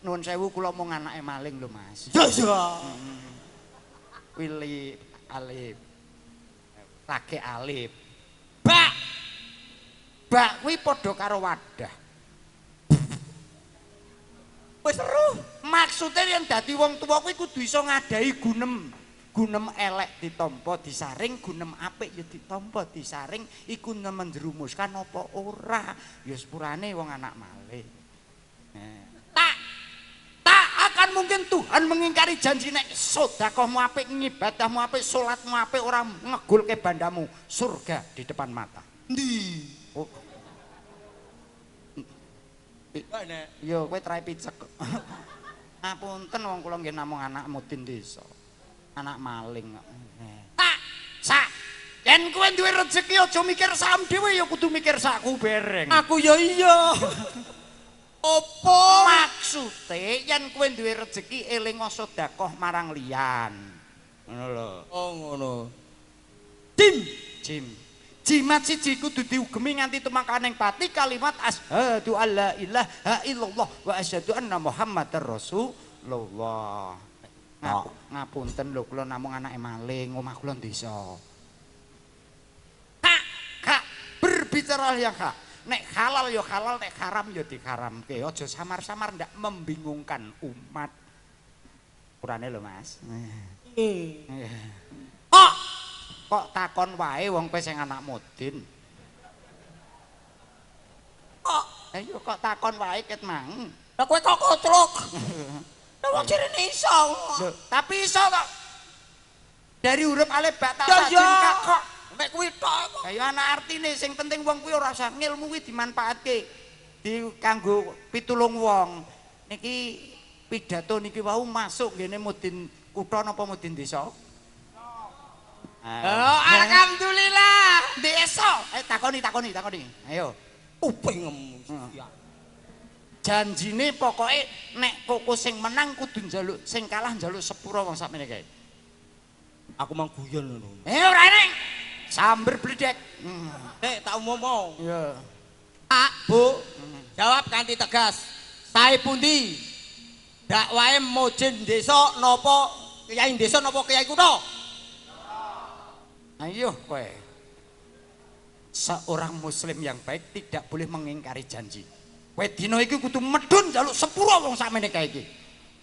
Nuwun sewu kula mung anake maling lho Mas. Ya ya. Kuwi alif. Lage alif. Bak. Bak kuwi padha karo wadah. Wis seru. Maksude yen dadi wong tuwa kuwi kudu iso ngadahi gunem. Gunem elek ditampa disaring, gunem apik ya ditampa disaring, iku menjerumuskan apa ora. Ya sepurane wong anak maling. Tak tak akan mungkin Tuhan mengingkari janji nek sedekahmu apik, ngibadahmu apik, salatmu apik ora ngegulke bandamu, surga di depan mata. Endi? Oh. Yo kowe trae picek. Ngapunten wong kula nggih namung anak mudin desa. Anak maling kok. Tak sak. Yen kowe duwe rejeki aja mikir sak dhewe ya kudu mikir sakku bereng. Aku ya iya. Opo maksude yen kowe duwe rejeki eling sedekah marang liyan. Ngono lho. Oh ngono. Jim jim. Jimat siji kudu diugemi nganti tumangkaning pati kalimat asyhadu alla ilaha illallah wa asyhadu anna muhammadar rasulullah. Ngapunten lho kula namung anake maling, omah kula desa. Hak, hak berbicara yang hak. Nek halal ya halal, nek haram ya diharamke. Aja samar-samar ndak membingungkan umat. Kurane lho Mas. Nggih. Kok kok takon wae wong kowe sing anak mudin. Kok ayo kok takon wae ket mang. Lah kowe kok koclok. Lah wong jarene iso. Lho, tapi iso kok. Dari huruf alif ba ta sa jim ka kok. Mek kuwi tok kok. Lah ya ana artine, sing penting wong kuwi ora usah ngilmu kuwi dimanfaatke di kanggo pitulung wong. Niki pidato niki wau masuk ngene mudin kutha napa mudin desa? Oh, alhamdulillah. Desa. Takoni, takoni, takoni. Ayo. Upengemu. Janjine pokoke nek koko sing menang kudu njaluk, sing kalah njaluk sepuro wong sakmene kae. Aku mang guyon ngono. Ora eneng. Samber bledek. Nek tak umum. Iya. Pak, Bu, jawab kanthi tegas. Sae pundi? Dakwahe mujin desa napa kiai desa napa kiai kutha? Ayo kowe. Seorang muslim yang baik tidak boleh mengingkari janji. Kowe dina iki kudu medun njaluk sepuro wong sakmene kae iki.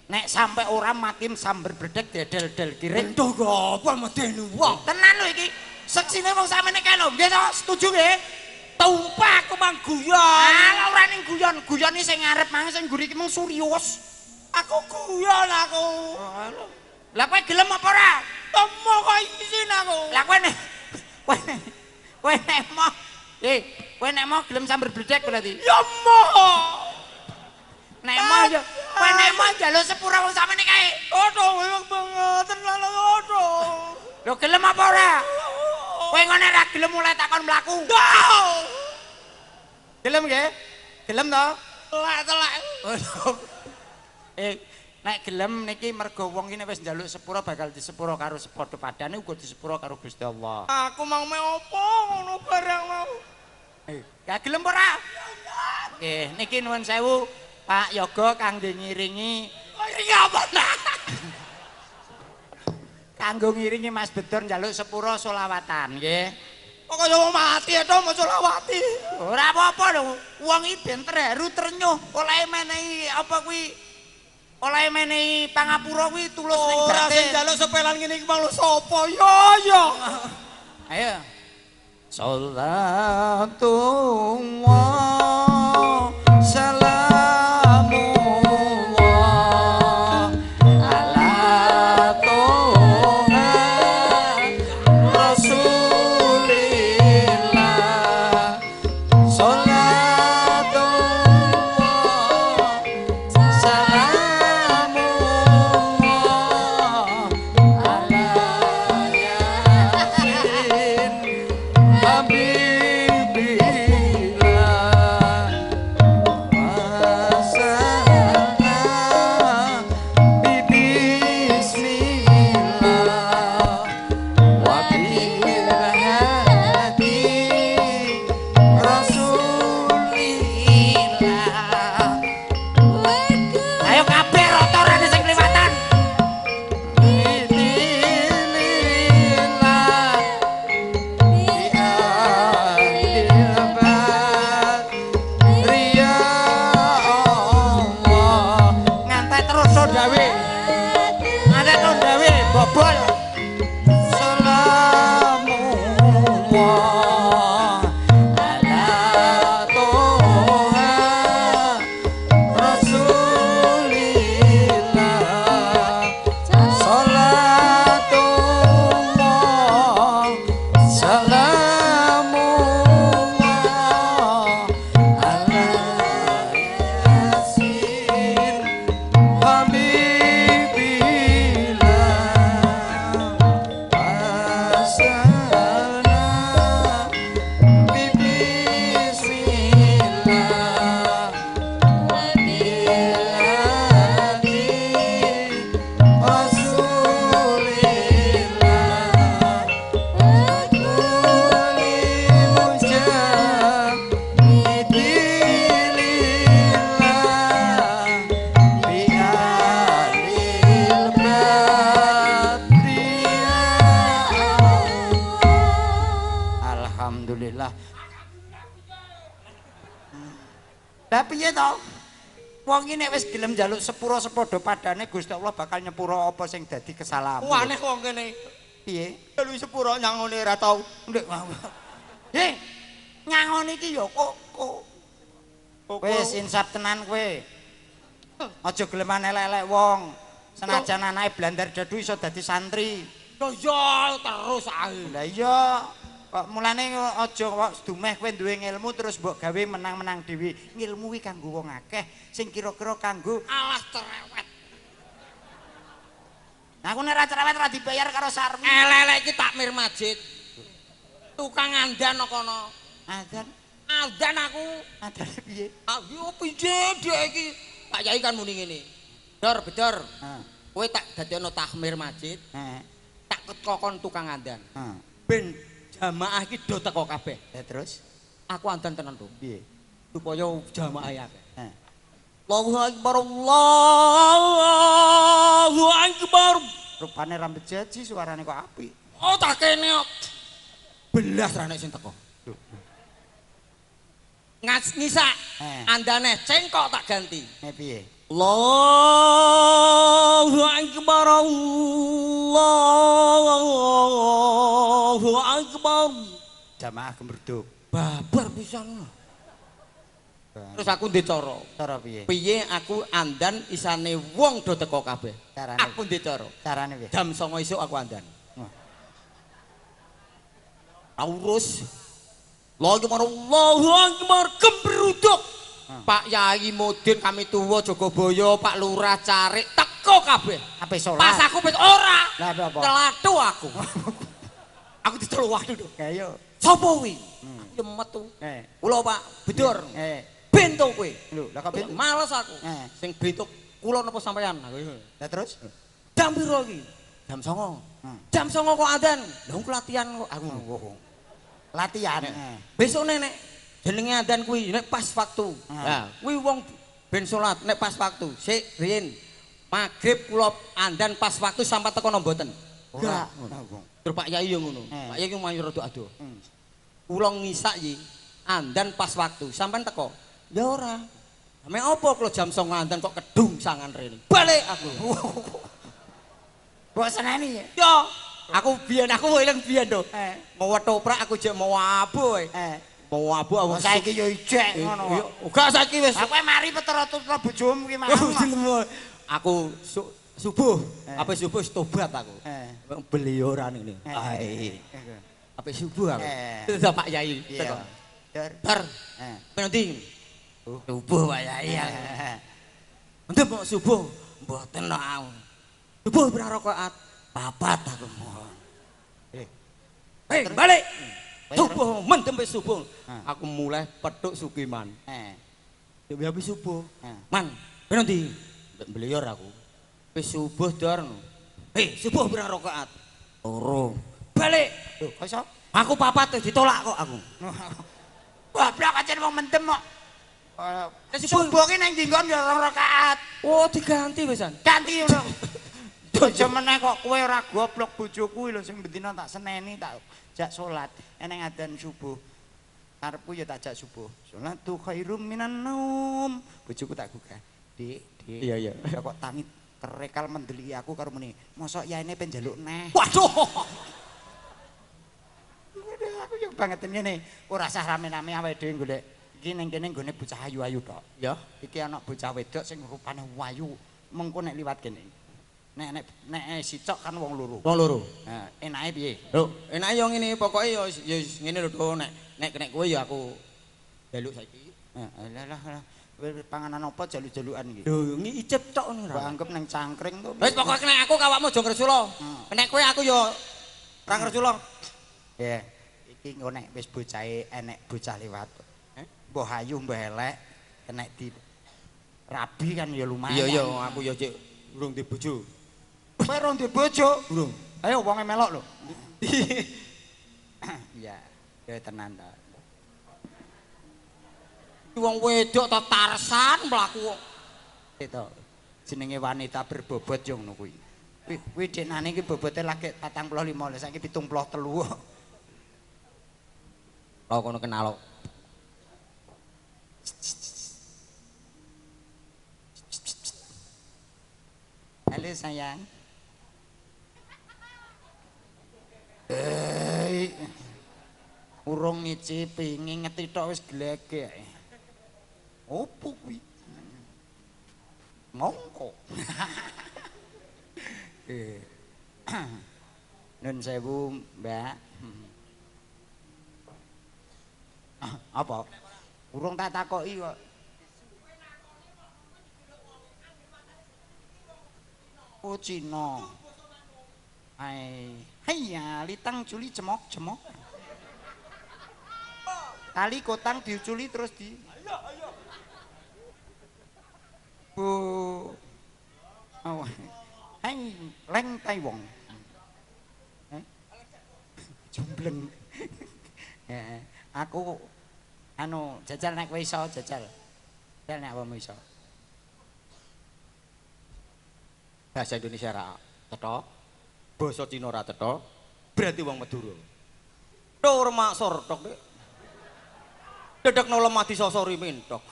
Nek sampe ora mati samber bledek dedel-del kiring. Entuh apa medeni wong. Tenan lho iki. Seksine wong sakmene kae lho. Nggih to, setuju nggih? Tumpah aku mang guyon. Alah ora ning guyon, guyone sing ngarep mang sing mburi iki mung serius. Aku guyon aku. Lah kowe gelem apa ora? Temo kok isin aku. Lah kowe nek kowe nek moh. Kowe nek mau gelem sambar bledek berarti. Ya moh. Nek mau ya, kowe nek mau njaluk sepura wong samene kae. Aduh, memang banget lho aduh. Lho gelem apa ora? Kowe ngene ora gelem mulai takon mlaku. Gelem nggih? Gelem to? Telek-telek. Nek gelem niki mergo wong iki nek wis njaluk sepura bakal disepura karo sepadha padane uga disepura karo Gusti Allah. Aku mau me opo ngono barang mau. Gak gelem ora? Nggih, niki nuwun sewu Pak Yoga kangge ngiringi. Ngiringi apa nah? Kanggo ngiringi Mas Bedor njaluk sepura selawatan nggih. Kok kaya wong mati to mau selawati. Ora apa-apa lho, wong iki ben terharu trenyuh olehe menehi apa kuwi olehe menehi pangapura kuwi tulus ning batin. Ora sing njaluk sepelan ngene iki mang lho sapa ya ya. Ayo. Salatullah salamullah ala toha rasulillah. Salatullah salamullah ala yasin habibillah wasana bismillah wa bil hadi rasulillah. Ayo kabeh rotorane sing kliwatan. Idilillah ngantek terus dawe. Ngantek terus dawe bobol. Salamullah ala toha rasulillah. Salatullah salamullah ala yasin habibillah wasana bismillah wa bil hadi rasulillah kulli mujahidilillah bi alil badri. Alhamdulillah. Lah piye to? Wong iki nek wis gelem njaluk sepura sepadha padane Gusti Allah bakal nyepura apa sing dadi kesalahan. Aneh wong kene. Piye? Njaluk sepura nyangone ora tau. Ndek mau. Heh. Nyangone iki ya kok wis insaf tenan kowe. Aja geleman elek-elek wong. Senajan anake blandar dadu iso dadi santri. Lho ya terus ae. Lah iya. Kok mulane aja kok dumeh kowe duwe ngilmu terus mbok gawe menang-menang dhewe. Ngilmu kuwi kanggo wong akeh sing kira-kira kanggo alah cerewet. Nah, aku nek ra cerewet ra dibayar karo Sarmi. Elek-elek iki takmir masjid. Tukang andan kono. Adzan? Adzan aku. Adzan piye? Aku piye dhek iki? Pak Yai kan muni ngene. Dor, bedor. Heeh. Kowe tak dadekno takmir masjid. Heeh. Tak kekon tukang andan. Heeh. Ben jamaah iki do teko kabeh. Ya terus aku andan tenan to. Piye? Supaya jamaah akeh. Heeh. Allahu akbar Allahu akbar. Rupane rambut jaji suarane kok apik. Oh tak kene kok. Belas ra nek sing teko. Ngas ngisak. Andane cengkok tak ganti. Piye? Allahu akbar Allahu akbar. Jamaah gemerduk. Babar pisan. Terus aku ndek cara. Cara piye? Piye aku andan isane wong do teko kabeh. Carane. Aku ndek cara. Carane piye? Jam 09.00 isuk aku andan. Urus. Lha iki marang Allahu Akbar gembruduk. Pak Yai Mudin kami tuwa Jogoboyo, Pak Lurah Carik teko kabeh. Ape salat? Pas aku wis ora. Lah apa? Telathu aku. Aku diceluk waduh. Ya yo. Sopo kuwi? Aku yo metu. Kula Pak Bedor. Bento kowe. Lho, lah kok bento? Males aku. Sing bento kula napa sampean? Aku. Lah terus? Jam piro iki? Jam 09.00. Jam 09.00 kok adzan. Lah aku latihan kok aku. Latihan. Besok nek jenenge adzan kuwi nek pas waktu. Lah kuwi wong ben salat nek pas waktu. Sik riyin magrib kula andan pas waktu sampai teko napa mboten? Ora. Terus Pak Yai yo ngono. Pak Yai ku mayu rada adoh. Kula ngisak iki andan pas waktu sampean teko. Ya ora. Ame apa kula jam 09.00 andan kok kedung sangan rene. Balik aku. Mbok seneni ya? Yo, aku biyen aku eling biyen to. Mau ketoprak aku jek mau abu kowe. Mau abu aku saiki yo ijek ngono. Uga saiki wis. Aku mari petera-petera bojomu ki mang. Aku subuh, ape subuh wis tobat aku. Beli ora ngene. Ae. Ape subuh aku. Terus Pak Yai teko. Bar. Nanti. Subuh Pak Yai. Mendem kok subuh mboten kok aku. Subuh pirang rakaat? Papat aku. Balik. Subuh mendem wis subuh. Aku mulai petuk Sukiman. Ya habis subuh. Man, ben ndi? Mbelior aku. Wis subuh dor. Subuh pirang rakaat? Loro. Balik. Lho, kok iso? Aku papat ditolak kok aku. Goblok aja wong mendem kok. Subuh ki nang ndi nggon ya 2 rakaat. Oh, diganti wisan. Ganti ngono. Aja meneh kok kowe ora goblok bojoku lho sing bendina tak seneni tak jak salat. Eneng adzan subuh. Karepku ya tak jak subuh. Salatu khairum minan naum. Bojoku tak gugah. Dik, Dik. Iya, iya. Kok tangi kerekal mendeliki aku karo muni. Mosok yaene pengen njaluk neh. Waduh. Aku yo bangeten ngene. Ora usah rame-rame awake dhewe golek. Iki ning kene nggone bocah ayu-ayu tok. Ya. Iki ana bocah wedok sing rupane ayu. Mengko nek liwat kene. Nek nek sicok kan wong loro. Wong loro. Heeh, enake piye? Lho, enake yo ngene, pokoke yo ngene lho, Do. Nek nek kowe yo aku njaluk saiki. Heeh, lah lah. Panganan apa jaluk-jalukan iki? Lho, ngicip tok ngono ra. Anggep nang cangkring to. Wis pokoke nek aku awakmu aja ngresula. Nek kowe aku yo ora ngresula. Ya, iki engko nek wis bocahe enek bocah liwat. Mbah ayu mbah elek kenek di rabi kan ya lumayan. Iya iya, aku yo cek urung di bojo. Kowe urung di bojo? Urung. Ayo wonge melok lho. Iya, ya tenan ta. Wong wedok ta Tarsan mlaku. Itu jenenge wanita berbobot yo ngono kuwi. Kuwi deknane iki bobote lagi 45 lho, saiki 73. Lho kono kenal. Halo sayang. Urung ngicipi, ngingeti tok wis glegek. Opo kuwi? Mongko. Nun sewu, Mbak. Apa? Urung tak takoki kok. Oh Cina. Ai, haiya, litang culi cemok-cemok. Tali kotang diuculi terus di. Bu. Oh. Hai, leng tai wong. Jumbleng. Aku anu jajal nek kowe iso jajal. Jajal nek awakmu iso. Bahasa Indonesia ra cetha, basa Cina ra cetha, berarti wong Madura. Tur maksor tok, Dik. Dedekno lemah disosori mentok.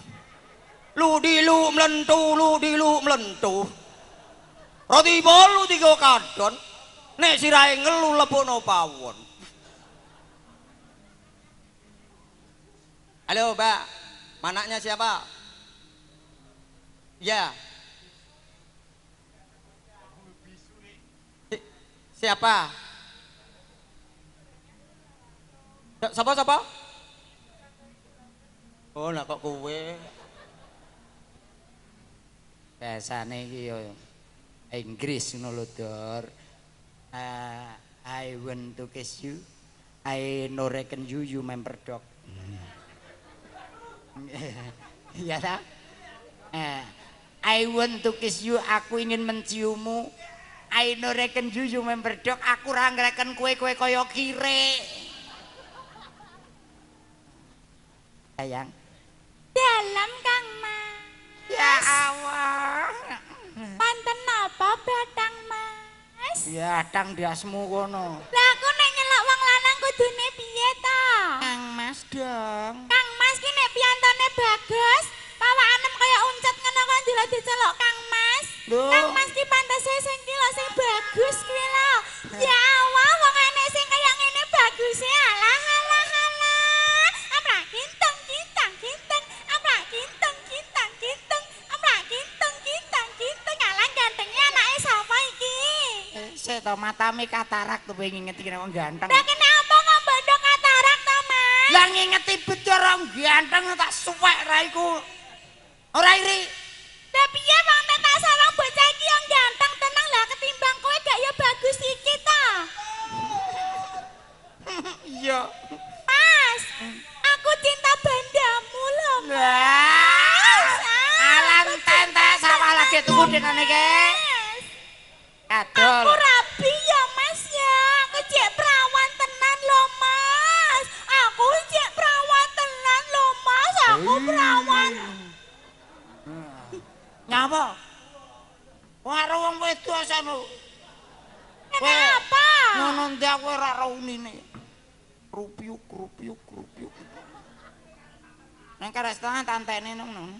Lu dilu mlentu, lu dilu mlentu. Roti bolu tiga kadon. Nek sirahe ngelu lebokno pawon. Halo, Mbak. Manaknya siapa? Ya. Siapa? Siapa siapa? Oh, lah kok kowe. Biasane iki yo Inggris ngono lho, Dor. I want to kiss you. I no reckon you, you member dog. Iya ta? I want to kiss you, aku ingin menciummu. I no reckon you, you member dog. Aku ora ngreken kowe, kowe kaya kire. Sayang. Dalam Kang Mas. Ya Allah. Panten napa batang Mas? Ya atang diasmu kono. Lah aku nek nyelok wong lanang kudune piye ta? Kang Mas dong. Kang Mas ki nek piyantone bagus, pawakanem kaya uncet ngono kok ndelok dicelok Kang Mas. Loh. Kang Mas ki pantese sing ki lho sing bagus kuwi lho. Ya Allah, wong enek sing kaya ngene baguse alah alah alah. Amrak kinteng kintang kinteng, amrak kinteng kintang kinteng, amrak kinteng kintang kinteng. Alah gantenge anake sapa iki? Sik to matame katarak to pengen ngingeti wong ganteng. Lah kenapa kok bondo katarak to, Mas? Lah ngingeti Bedoro ganteng tak suwek raiku. Ora iri. Lah piye wong nek tak sawang bocah iki yang ganteng tenang lah ketimbang kowe gak ya bagus iki ta. Iya. Mas, aku cinta bandamu lho, Mas. Alah entek sawah lagi tuku denane ke. Kadol. Aku rabi ya, Mas ya. Aku jek perawan tenan lho, Mas. Aku jek perawan tenan lho, Mas. Aku perawan. Nyapa? Karo wong wedok sono. Kenapa? Ngono ndi aku ora raunine. Rupiuk rupiuk rupiuk. Nang kare setengah tantene ngono.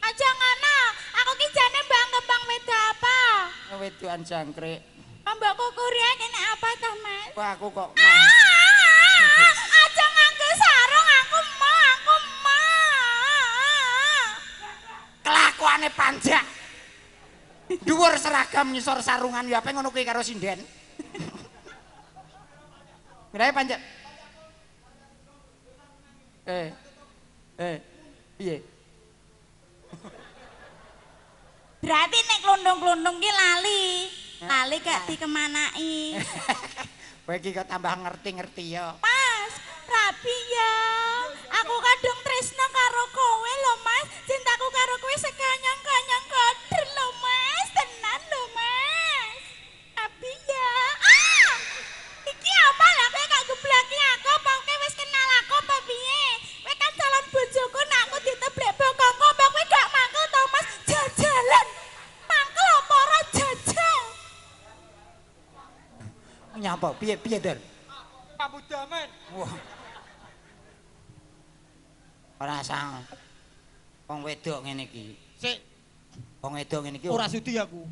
Aja ngono. Aku ki jane mbak kembang wedok apa? Wedokan jangkrik. Mbak kukuria kene apa toh, Mas? Wah, aku kok. Aja nganggo sarung aku mau, aku mau. Kelakuane panjak. Dhuwur seragam ngisor sarungan ya ape ngono kuwi karo sinden. Ngene panjak. Piye? Berarti nek klondong-klondong ki lali. Lali gak dikemanai. Kowe iki kok tambah ngerti-ngerti ya. Mas, rabi ya. Aku kadung tresno karo kowe lho, Mas. Cintaku karo kowe sekanyang-kanyang kader lho, Mas. Tenan lho, Mas. Rabi ya. Ah! Iki apa lah kowe kok geblaki aku? Apa kowe wis kenal aku apa piye? Kowe kan calon bojoku nek aku diteblek bokongku apa kowe gak mangkel to, Mas? Jajalan. Mangkel apa ora jajal? Nyapa piye piye, Dor? Pabudaman. Wah. Ora sang. Wong wedok ngene iki. Sik. Wong wedok ngene iki ora sudi aku.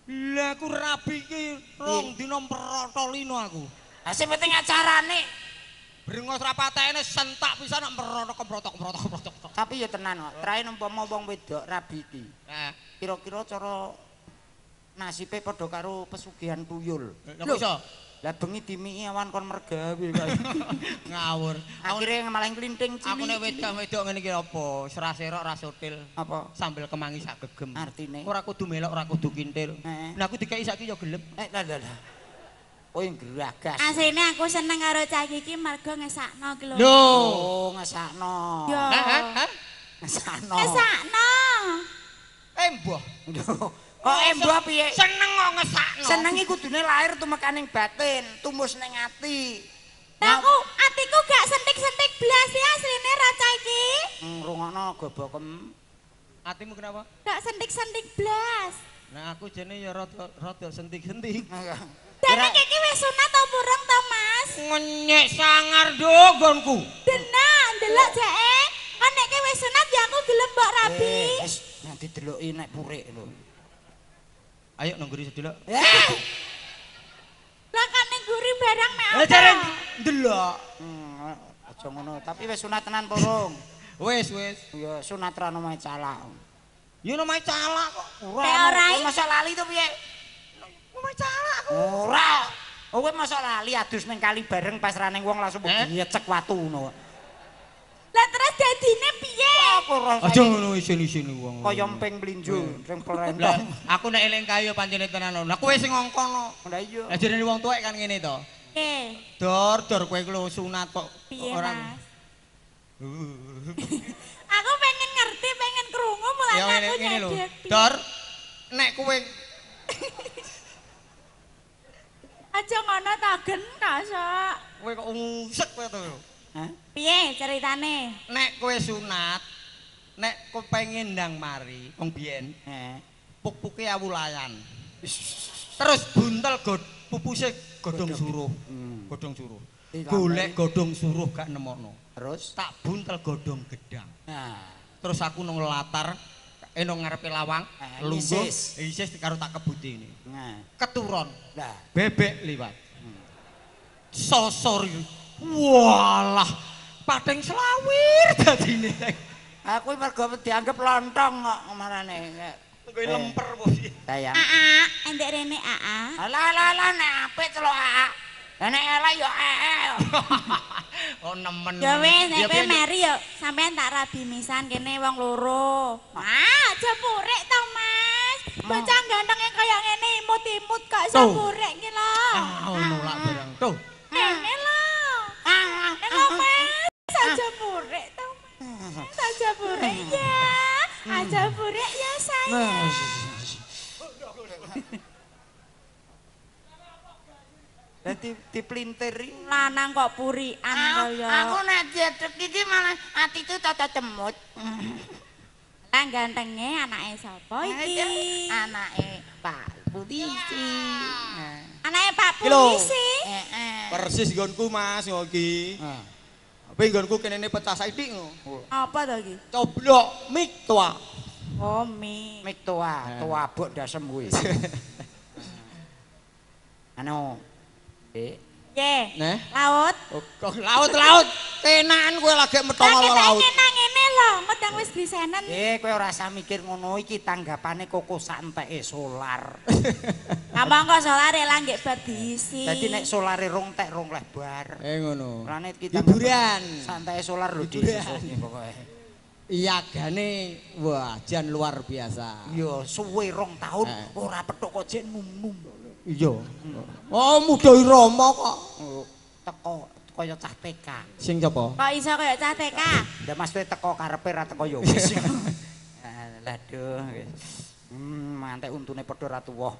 Lah aku rabi iki rong dina mrotolino aku. Lah sing penting acarane. Brengos ra patene sentak pisan nek mrotok mrotok mrotok mrotok. Tapi ya tenan kok, trae umpama wong wedok rabi iki. Heeh. Kira-kira cara nasibe padha karo pesugihan tuyul. Lha kok iso? Lah bengi dimiki awan kon mergawe kok. Ngawur. Akhire malah nglinting cilik. Aku nek wedok-wedok ngene iki apa? Ora serok, ora sotil. Apa? Sambel kemangi sak gegem. Artine? Ora kudu melok, ora kudu kintil. Nah aku dikeki saiki ya gelem. Lah lah lah. Kowe ngragas. Asline aku seneng karo cah iki mergo ngesakno ki lho. Oh, ngesakno. Hah? Ngesakno. Ngesakno. Emboh. Kok emboh piye? Seneng kok ngesakno. Seneng iki kudune lahir tumekaning batin, tumus ning ati. Lah aku atiku gak sentik-sentik blas ya asline ra cah iki. Ngrungokno gobokem. Atimu kenapa? Gak sentik-sentik blas. Nah aku jane ya rada sentik-sentik. Dene iki wis sunat ta burung ta, Mas? Ngenyek sangar do nggonku. Dena, ndelok jeke. Kan nek wis sunat ya aku gelem mbok rabi. Wis nanti deloki nek purik lho. Ayo nang ngguri sedelok. Lah kan ning ngguri barang mek apa? Lah jare ndelok. Aja ngono, tapi wis sunat tenan porong. Wis, wis. Ya sunat ra omahe calak. Ya omahe calak kok. Ora. Masa lali to piye? Omahe calak aku. Ora. Kowe masa lali adus ning kali bareng pas ra ning wong langsung diecek watu ngono. Lah terus dadine piye? Aku ora Aja ngono isin-isin wong. Kaya emping mlinjo sing plerentong. Aku nek eling kae ya pancene tenan. Lah kowe sing ngongkon. Lah iya. Lah jenenge wong tuwek kan ngene to. Nggih. Dor, dor kowe iku lho sunat kok ora. Aku pengen ngerti, pengen krungu mulane aku nyedek. Dor, nek kowe aja ngono ta gen kok. Kowe kok ngusek kowe to. Hah? Piye ceritane? Nek kowe sunat, nek kowe pengen ndang mari wong biyen, puk-puke awulayan. Terus buntel pupuse godhong suruh. Godhong suruh. Golek godhong suruh gak nemokno. Terus tak buntel godhong gedang. Nah, terus aku nang latar, nang ngarepe lawang, lungguh, isis karo tak kebuti ini. Nah. Keturun. Lah, bebek liwat. Sosor. Walah, pating selawir dadine. Aku mergo dianggep lontong kok marane. Kowe lemper apa piye? Sayang. Aa, endek rene aa. Alah alah alah nek apik celok aa. Lah nek elek ya ee. Oh nemen. Ya wis nek kowe meri ya sampean tak rabi misan kene wong loro. Ah, aja purek to, Mas. Bocah gantenge kaya ngene imut-imut kok iso purek ki lho. Ah, ngono lak barang. Tuh. Ngene lho. Lho Mas, aja purek to, Mas. Aja purek ya. Aja purek ya sayang. Dadi diplintiri lanang kok purian kaya. Aku nek diadek iki malah atiku tata cemut. Lah gantenge anake sapa iki? Anake Pak Polisi. Anake Pak Polisi. Heeh. Persis nggonku Mas iki. Tapi nggonku kenene pecah saithik ngono. Apa to iki? Coblok mik tua. Oh, mik. Mik tua, tua bok ndasem kuwi. Anu Nggih. Neh. Laut. Oh, laut-laut. Kenakan kowe lagi metong laut. Nang ngene lho, medang wis grisenen. Kowe ora usah mikir ngono iki tanggapane koko santeke solar. Lah monggo solare lah nggih bar diisi. Dadi nek solare rong tek rong leh bar. Ngono. Mulane iki hiburan. Santeke solar lho diisi pokoke. Iyagane wah jan luar biasa. Iya, suwe 2 tahun ora petuk kok jek num-num. Iya. Oh, muda Rama kok. Teko kaya cah TK. Sing sapa? Kok iso kaya cah TK? Lah Mas kowe teko karepe ra teko ya wis. Lah aduh. Mantek untune padha ra tuwa.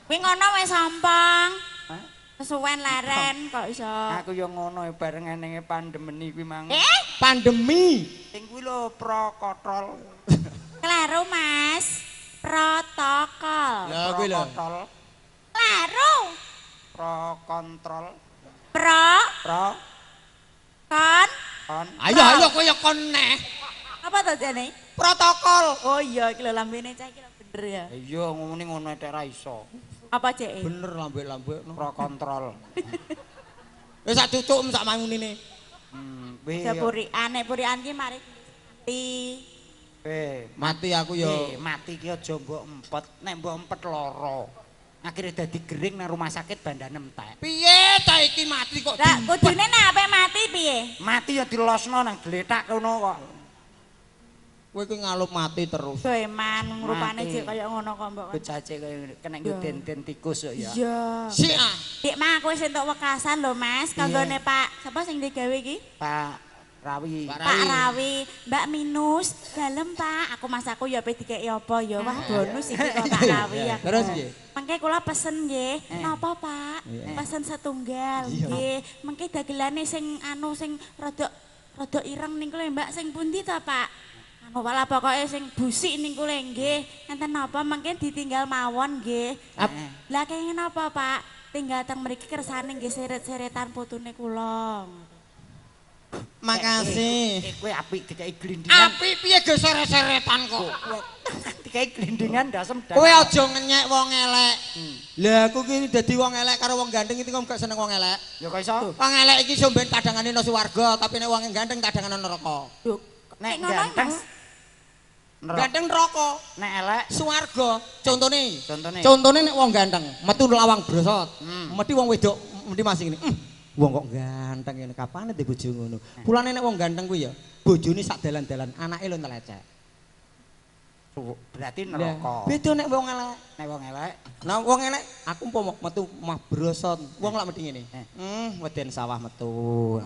Kuwi ngono wis sampang. Hah? Kesuwen leren kok iso. Aku ya ngono bareng enenge pandemi kuwi mang. Pandemi. Sing kuwi lho protokol. Kleru Mas. Protokol. Lah kuwi lho. Kleru. Pro kontrol. Pro. Pro. Kon. Kon. Ayo ayo kowe ya kon neh. Apa to jane? Protokol. Oh iya iki lho lambene cah iki lho bener ya. Iya ngomone ngono tek ra iso. Apa ceke? Bener lambe-lambe pro kontrol. Wis sak cucuk sak mangunine. Aja purikan, nek purikan ki mari mati. Mati aku ya. Mati ki aja mbok empet, nek mbok empet lara. Akhire dadi gering nang rumah sakit bandane entek. Piye ta iki mati kok? Lah kudune nek ape mati piye? Mati ya dilosno nang gletak kono kok. Kowe ki ngalup mati terus. Doeman rupane jek kaya ngono kok mbok. Bocah cek kaya kena nggo den-den tikus kok ya. Iya. Sik ah. Dik mah aku wis entuk wekasan lho Mas, kanggone Pak. Sapa sing digawe iki? Pak Rawi. Pak Rawi, Mbak Minus, dalem Pak. Aku mas aku ya ape dikeki apa ya. Wah, bonus iki kok Pak Rawi aku. Terus piye? Mengke kula pesen nggih. Napa Pak? Pesen setunggal nggih. Mengke dagelane sing anu sing rada rada ireng niku lho Mbak sing pundi ta Pak? Anu walah pokoke sing busik niku lho nggih. Enten napa mengke ditinggal mawon nggih. Lah kenging napa Pak? Tinggal teng mriki kersane nggih seret-seretan putune kula. Makasih. Kowe apik dikeki glindingan. Apik piye ge seret-seretan kok. Dikeki glindingan ndasem. Kowe aja ngenyek wong elek. Lah aku ki dadi wong elek karo wong ganteng iki kok gak seneng wong elek. Ya kok iso? Wong elek iki iso ben tadangane nang swarga, tapi nek wong ganteng tadangane neraka. Nek ganteng ganteng neraka, nek elek swarga. Contone. Contone nek wong ganteng metu lawang brosot. Mesti wong wedok mesti masih ngene. Wong kok ganteng ngene kapane ndek bojo ngono. Pulane nek wong ganteng kuwi ya bojone sak dalan-dalan, anake lho ntelecek. Berarti neraka. Beda nek wong elek. Nek wong elek. Nah wong elek aku umpama metu mah brosot. Wong lak mesti ngene. Weden sawah metu.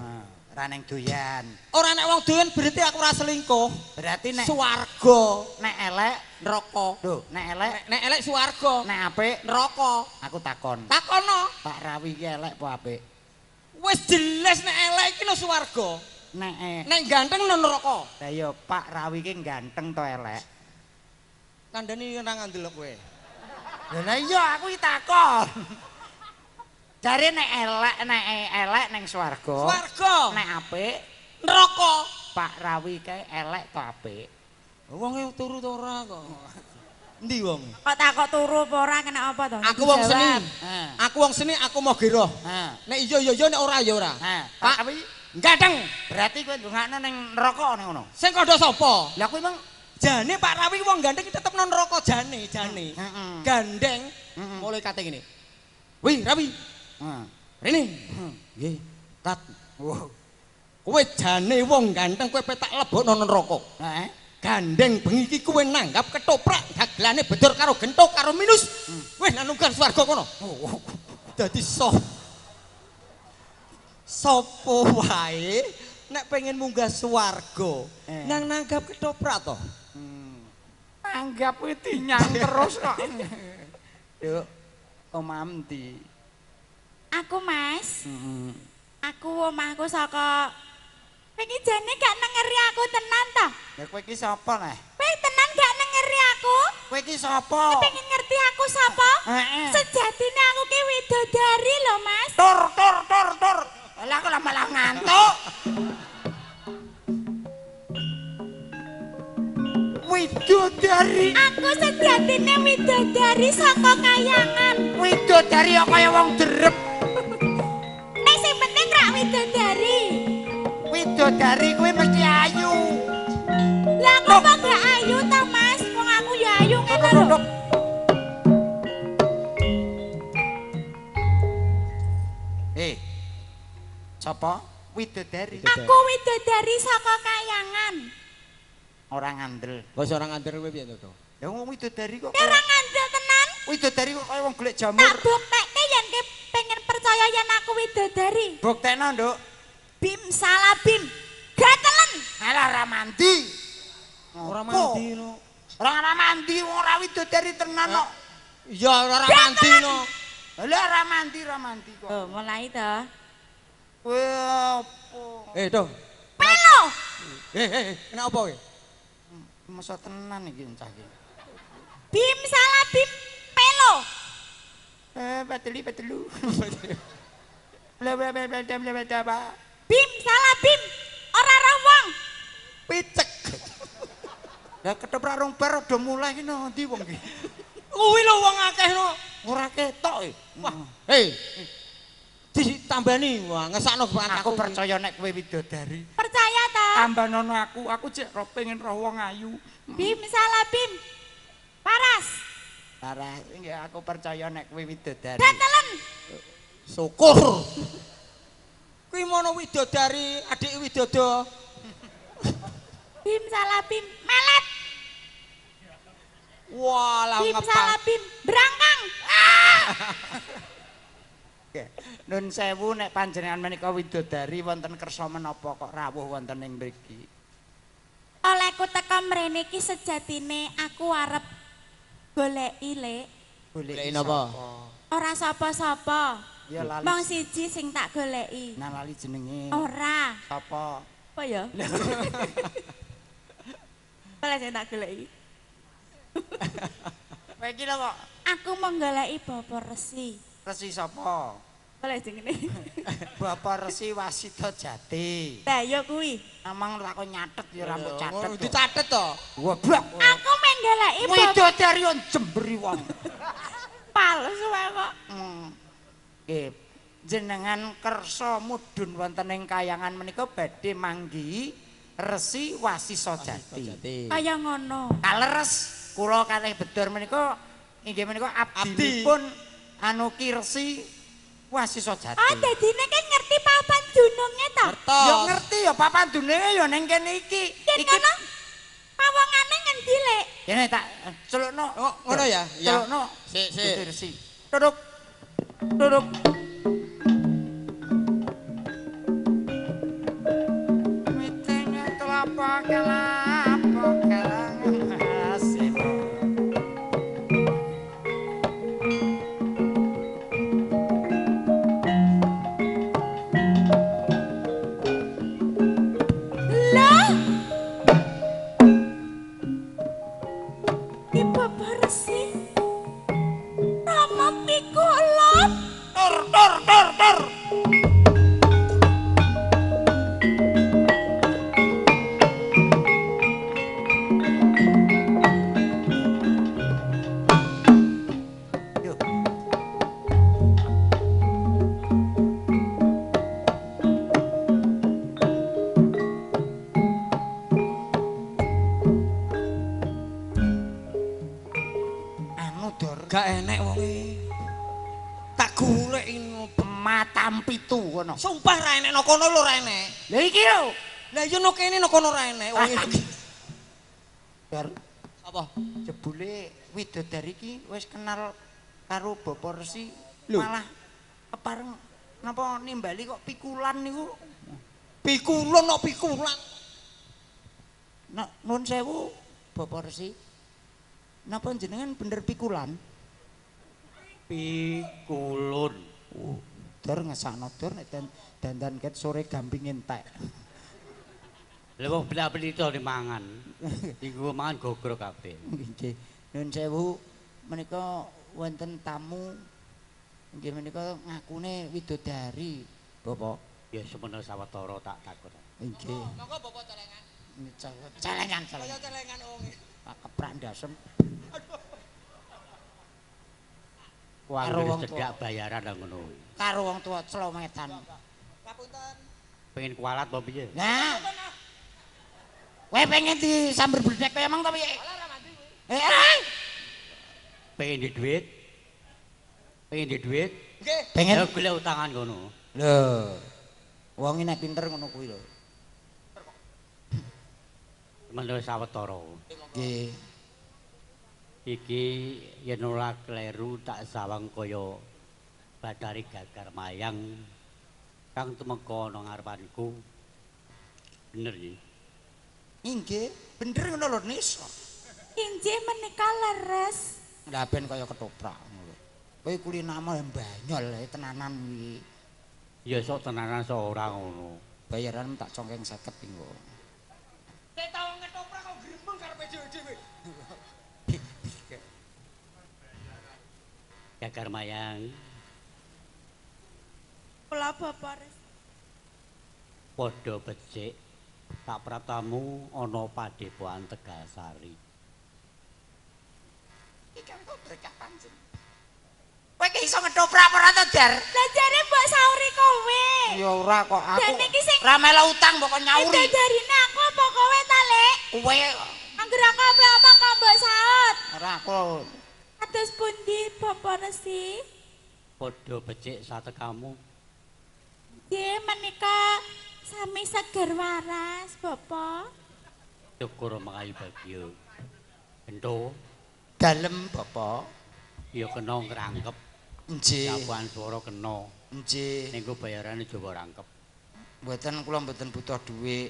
Ora neng doyan. Ora nek wong doyan berarti aku ora selingkuh. Berarti nek swarga. Nek elek neraka. Lho, nek elek, nek elek swarga. Nek apik neraka. Aku takon. Takono. Pak Rawi iki elek apa apik? Wis jelas nek elek iki lho swarga. Nek ganteng nang neraka. Lah iya Pak Rawi iki ganteng to elek? Kandhani ora ngandel kowe. Lah iya aku iki takon. Jare nek elek ning swarga. Swarga. Nek apik neraka. Pak Rawi kae elek to apik? Wonge turu to ora kok. Endi wong? Kok takok turu apa ora kena apa to? Aku wong seni. Aku wong seni aku mau geroh. Nek iya iya iya nek ora ya ora. Pak Rawi ganteng. Berarti kowe ndongakno ning neraka ning ngono. Sing kandha sapa? Lah kowe emang jane Pak Rawi wong ganteng tetep nang neraka jane, jane. Gandeng mulai kate ngene. Wih, Rawi. Rene. Nggih, Kat. Kowe jane wong ganteng kowe petak lebokno nang neraka. Heeh. Gandeng bengi iki kowe nanggap ketoprak dagelane bedor karo genthuk karo minus. Wis nanunggal swarga kono. Dadi sapa wae nek pengen munggah swarga nang nanggap ketoprak to. Nanggap kuwi dinyang terus kok. Nduk, omahmu ndi? Aku, Mas. Aku omahku saka kowe iki jane gak nengeri aku tenan to? Lah kowe iki sapa leh? Kowe tenan gak nengeri aku? Kowe iki sapa? Kowe pengen ngerti aku sapa? Sejatine aku ki widodari lho, Mas. Tur tur tur tur. Lah aku malah ngantuk. Widodari. Aku sejatine widodari saka kayangan. Widodari kok kaya wong derep. Nek sing penting rak widodari. Widodari kuwi mesti ayu. Lah aku kok gak ayu ta, Mas? Wong aku ya ayu ngene lho. Sapa? Widodari. Aku widodari saka kayangan. Ora ngandel. Wis ora ngandel kowe piye to? Lah wong widodari kok. Ora ngandel tenan. Widodari kok kaya wong golek jamur. Tak buktekke yen ke pengen percaya yen aku widodari. Buktekno, Nduk. Bim salah bim. Gatelen. Alah ora mandi. Ora mandi no. Ora mandi wong ora widodari tenan kok. Iya ora mandi no. Lah ora mandi, ora mandi kok. Oh, mulai to. Kowe apa? Dong. Pelo. Kena apa kowe? Masa tenan iki cah iki. Bim salah bim pelo. Pateli patelu. Bla bla bla bla bla bla bla. Bim salah bim ora roh wong. Picek. Lah ketoprak rong bar do mulai iki nang ndi wong iki? Kuwi lho wong akeh no. Ora ketok e. Wah, hei. Ditambani wah ngesakno aku percaya nek kowe widodari. Percaya ta? Tambanono aku cek ro pengen roh wong ayu. Bim salah bim. Paras. Paras nggih aku percaya nek kowe widodari. Gatelen. Syukur. Kuwi mono widodari, adik widodo. Bim salah bim melet. Walah bim salah bim brangkang. Nun sewu nek panjenengan menika widodari wonten kersa menapa kok rawuh wonten ing mriki? Olehku teka mrene iki sejatine aku arep goleki Lek. Goleki napa? Ora sapa-sapa. Ya lali. Wong siji sing tak goleki. Nah lali jenenge. Ora. Sapa? Apa ya? Apa sing tak goleki? Kowe iki lho kok. Aku mau goleki Bapak Resi. Resi sapa? Apa jenenge? Bapak Resi Wasita Jati. Lah ya kuwi. Amang lak nyatet ya rambut catet. Dicatet to. Goblok. Aku menggeleki widodari yo jemberi wong. Palsu wae kok. Nggih. Jenengan kersa mudhun wonten ing kayangan menika badhe manggihi Resi Wasisa Jati. Kaya ngono. Kaleres kula kalih bedor menika inggih menika abdinipun anu Ki Resi Wasisa Jati. Ah dadine ki ngerti ngerti papan dununge to? Ya ngerti ya papan dununge ya ning kene iki. Yen ngono pawongane ngendi, Lek? Kene tak celukno. Oh, ngono ya? Celukno. Sik, sik. Duduk. Duduk. Miting kelapa kelapa kelang asih. Lah. Ki Bapak Resi. Rama pikulon. Tur tur tur tur. Anu Dor, Gak enek wonge. Tak goleki matam pitu kono. Sumpah ra enek no kono lho ra enek. Lah iki lho. Lah iya no kene no kono ra enek wonge. Dor, Apa? jebule widodari iki wis kenal karo Bapak Resi Lho. malah kepareng napa nimbali kok pikulan niku. Pikulon no pikulan. Nek nuwun sewu Bapak Resi. Napa jenengan bener pikulan? Pikulun. Oh, Dor ngesakno Dor nek dandan ket sore gamping entek. Lha wong bela-beli to dimangan. Iku mangan gogrok kabeh. Nggih. Nuwun sewu menika wonten tamu nggih menika ngakune widodari, Bapak. Ya semono sawetara tak takon. Nggih. Monggo Bapak celengan. Celengan, celengan. Celengan wonge. Pak keprak ndasem. Karo wong cedak bayaran lah ngono. Karo wong tuwa celometan. Ngapunten. Pengen kualat apa piye? Nah. Kowe pengen disamber bledek kaya emang to piye? Eh, Pengen di duit? Pengen di duit? Nggih. pengen Ya golek utangan kono. lho. Wong nek pinter ngono kuwi lho. Menurut sawetara. Nggih. Iki yen ora kleru tak sawang kaya Bathari Gagar Mayang kang tumeka ana ngarepanku. Bener iki. Inggih, bener ngono lho Nis. Inggih menika leres. Lah ben kaya ketoprak ngono. Kowe kulinama banyol ae tenanan kuwi. Ya sok tenanan sok ora ngono. Bayaran tak congkeng 50 engko. Sik tau ngetoprak kok gremeng karepe dhewe-dhewe. Gagar Mayang Kula Bapak Resi. padha becik tak pratamu ana padepokan Tegalsari. Iki kan kok berkah pancen. Kowe ki iso ngetoprak apa ora to, Jar? Lah jare mbok sauri kowe. Ya ora kok aku. Dan iki sing Ra melu utang mbok kon nyauri. Widodarine aku apa kowe ta, Lek? Kowe Angger aku apa-apa kok mbok saut. ora aku. Kados pundi Bapak Resi? Padha becik satekamu. Nggih menika sami seger waras, Bapak. Syukur mangayu bagya. Ento Dalem Bapak. ya kena ngrangkep. Nggih. Capuan swara kena. Nggih. Ning bayarane Jawa rangkep. Mboten kula mboten butuh dhuwit.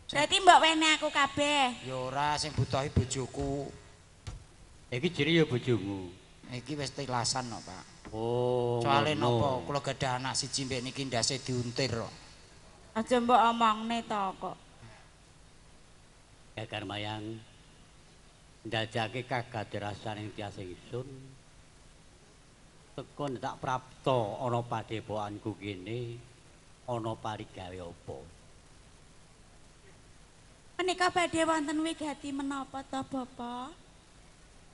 Berarti mbok wene aku kabeh. Ya ora sing butuhi bojoku. Iki jere ya bojomu. Iki wis tilasan kok, Pak. Oh. Soale napa kula gadah anak siji mbek niki ndase diuntir kok. Aja mbok omongne to kok. Gagar Mayang ndajake kagaderasaning tias ingsun. Teko tak prapta ana padepokanku kene ana parigawe apa? Menika badhe wonten wigati menapa to, Bapak?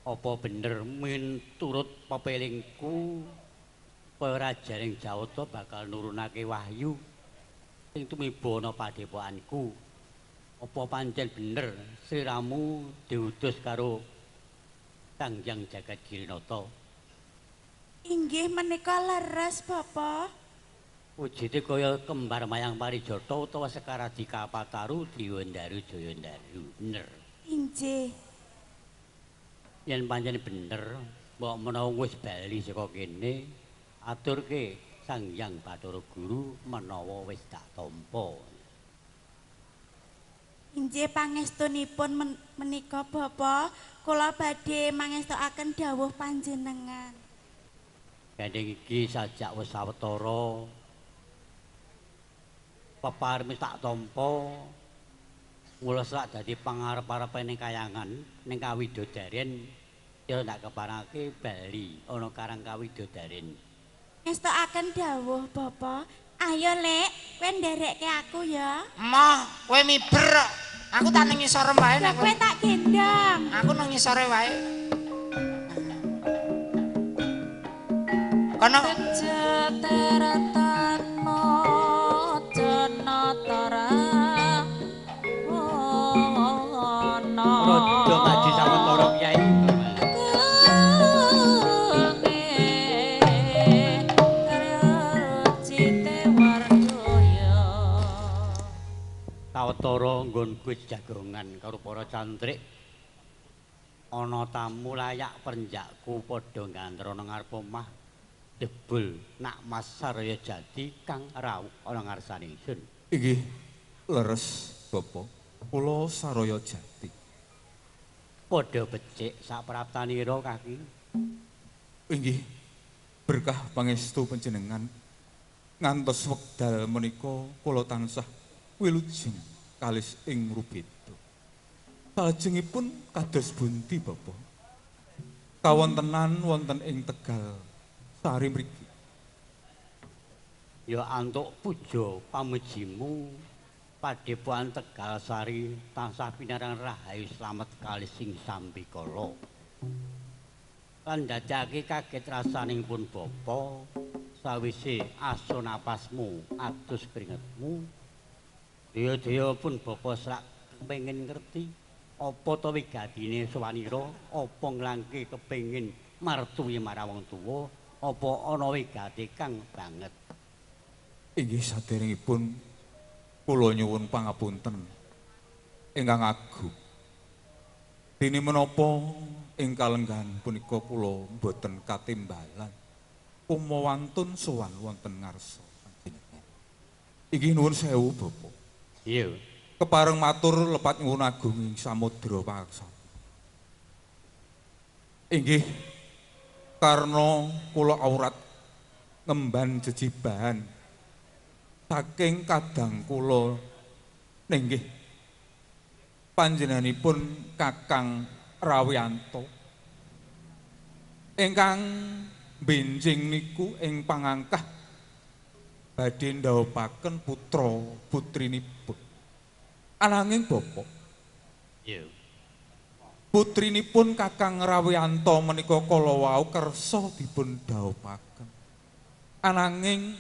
Apa bener miturut pepelingku rajaning Jawata bakal nurunake wahyu sing tumiba ana padepokanku? Apa pancen bener sliramu diutus karo Sang Hyang Jagat Girinata? Inggih menika leres, Bapak. Wujute kaya kembar mayang parijata utawa Sekaradika Pataru Dewandaru Jayandaru. Bener. Inggih. Yen pancen bener, mbok menawa wis bali saka kene, aturke Sang Hyang Bathara Guru menawa wis tak tampa. Inggih pangestunipun menika Bapak, kula badhe mangestokaken dawuh panjenengan. Gandeng iki sajak wis sawetara pepareng wis tak tampa. Mula sak dadi pangarep-arepe ning kayangan ning Kawidodaren ya tak keparake bali ana Karang Kawidodaren. Ngestokaken dawuh Bapak. Ayo Lek, kowe nderekke aku ya. Emoh, kowe miber kok. Aku tak ning ngisor wae nek kowe tak gendong. Aku nang ngisore wae. Kono Rodo ngaji sawetara Kyai. Sawetara nggonku jagongan karo para cantrik. Ana tamu layak prenjakku padha nganter ana ngarep omah. Jebul nak Mas Sarya Jati kang rawuh ana ngarsane ingsun. Inggih, leres Bapak. Kula Sarya Jati. Padha becik sapraptanira kaki. Inggih, berkah pangestu panjenengan ngantos wekdal menika kula tansah wilujeng kalis ing rubeda. Salajengipun kados pundi Bapak? Kawontenan wonten ing Tegal Sari mriki. Ya antuk puja pamujimu Padepokan Tegal Sari tansah pinarang rahayu slamet kalis sing sambikala. Lan dadake kaget rasaning pun bapa sawise aso napasmu adus keringetmu. Daya-daya pun bapa sak kepengin ngerti apa ta wigatine sawanira, apa nglangke kepengin martuwi marang wong tuwa, apa ana wigati kang banget. Inggih saderengipun kula nyuwun pangapunten ingkang agung. Dene menapa ing kalenggahan punika kula mboten katimbalan kumawantun sowan wonten ngarsa panjenengan. Inggih nuwun sewu Bapak. Iya. Kepareng matur lepat nyuwun agung ing samudra paksa. Inggih karna kula aurat ngemban jejibahan saking kadang kula nenggih panjenenganipun Kakang Rawiyanto ingkang benjing niku ing pangangkah badhe ndhawuhaken putra putrinipun. Ananging Bapak, iya, putrinipun Kakang Rawiyanto menika kala wau kersa dipun dhawuhaken. Ananging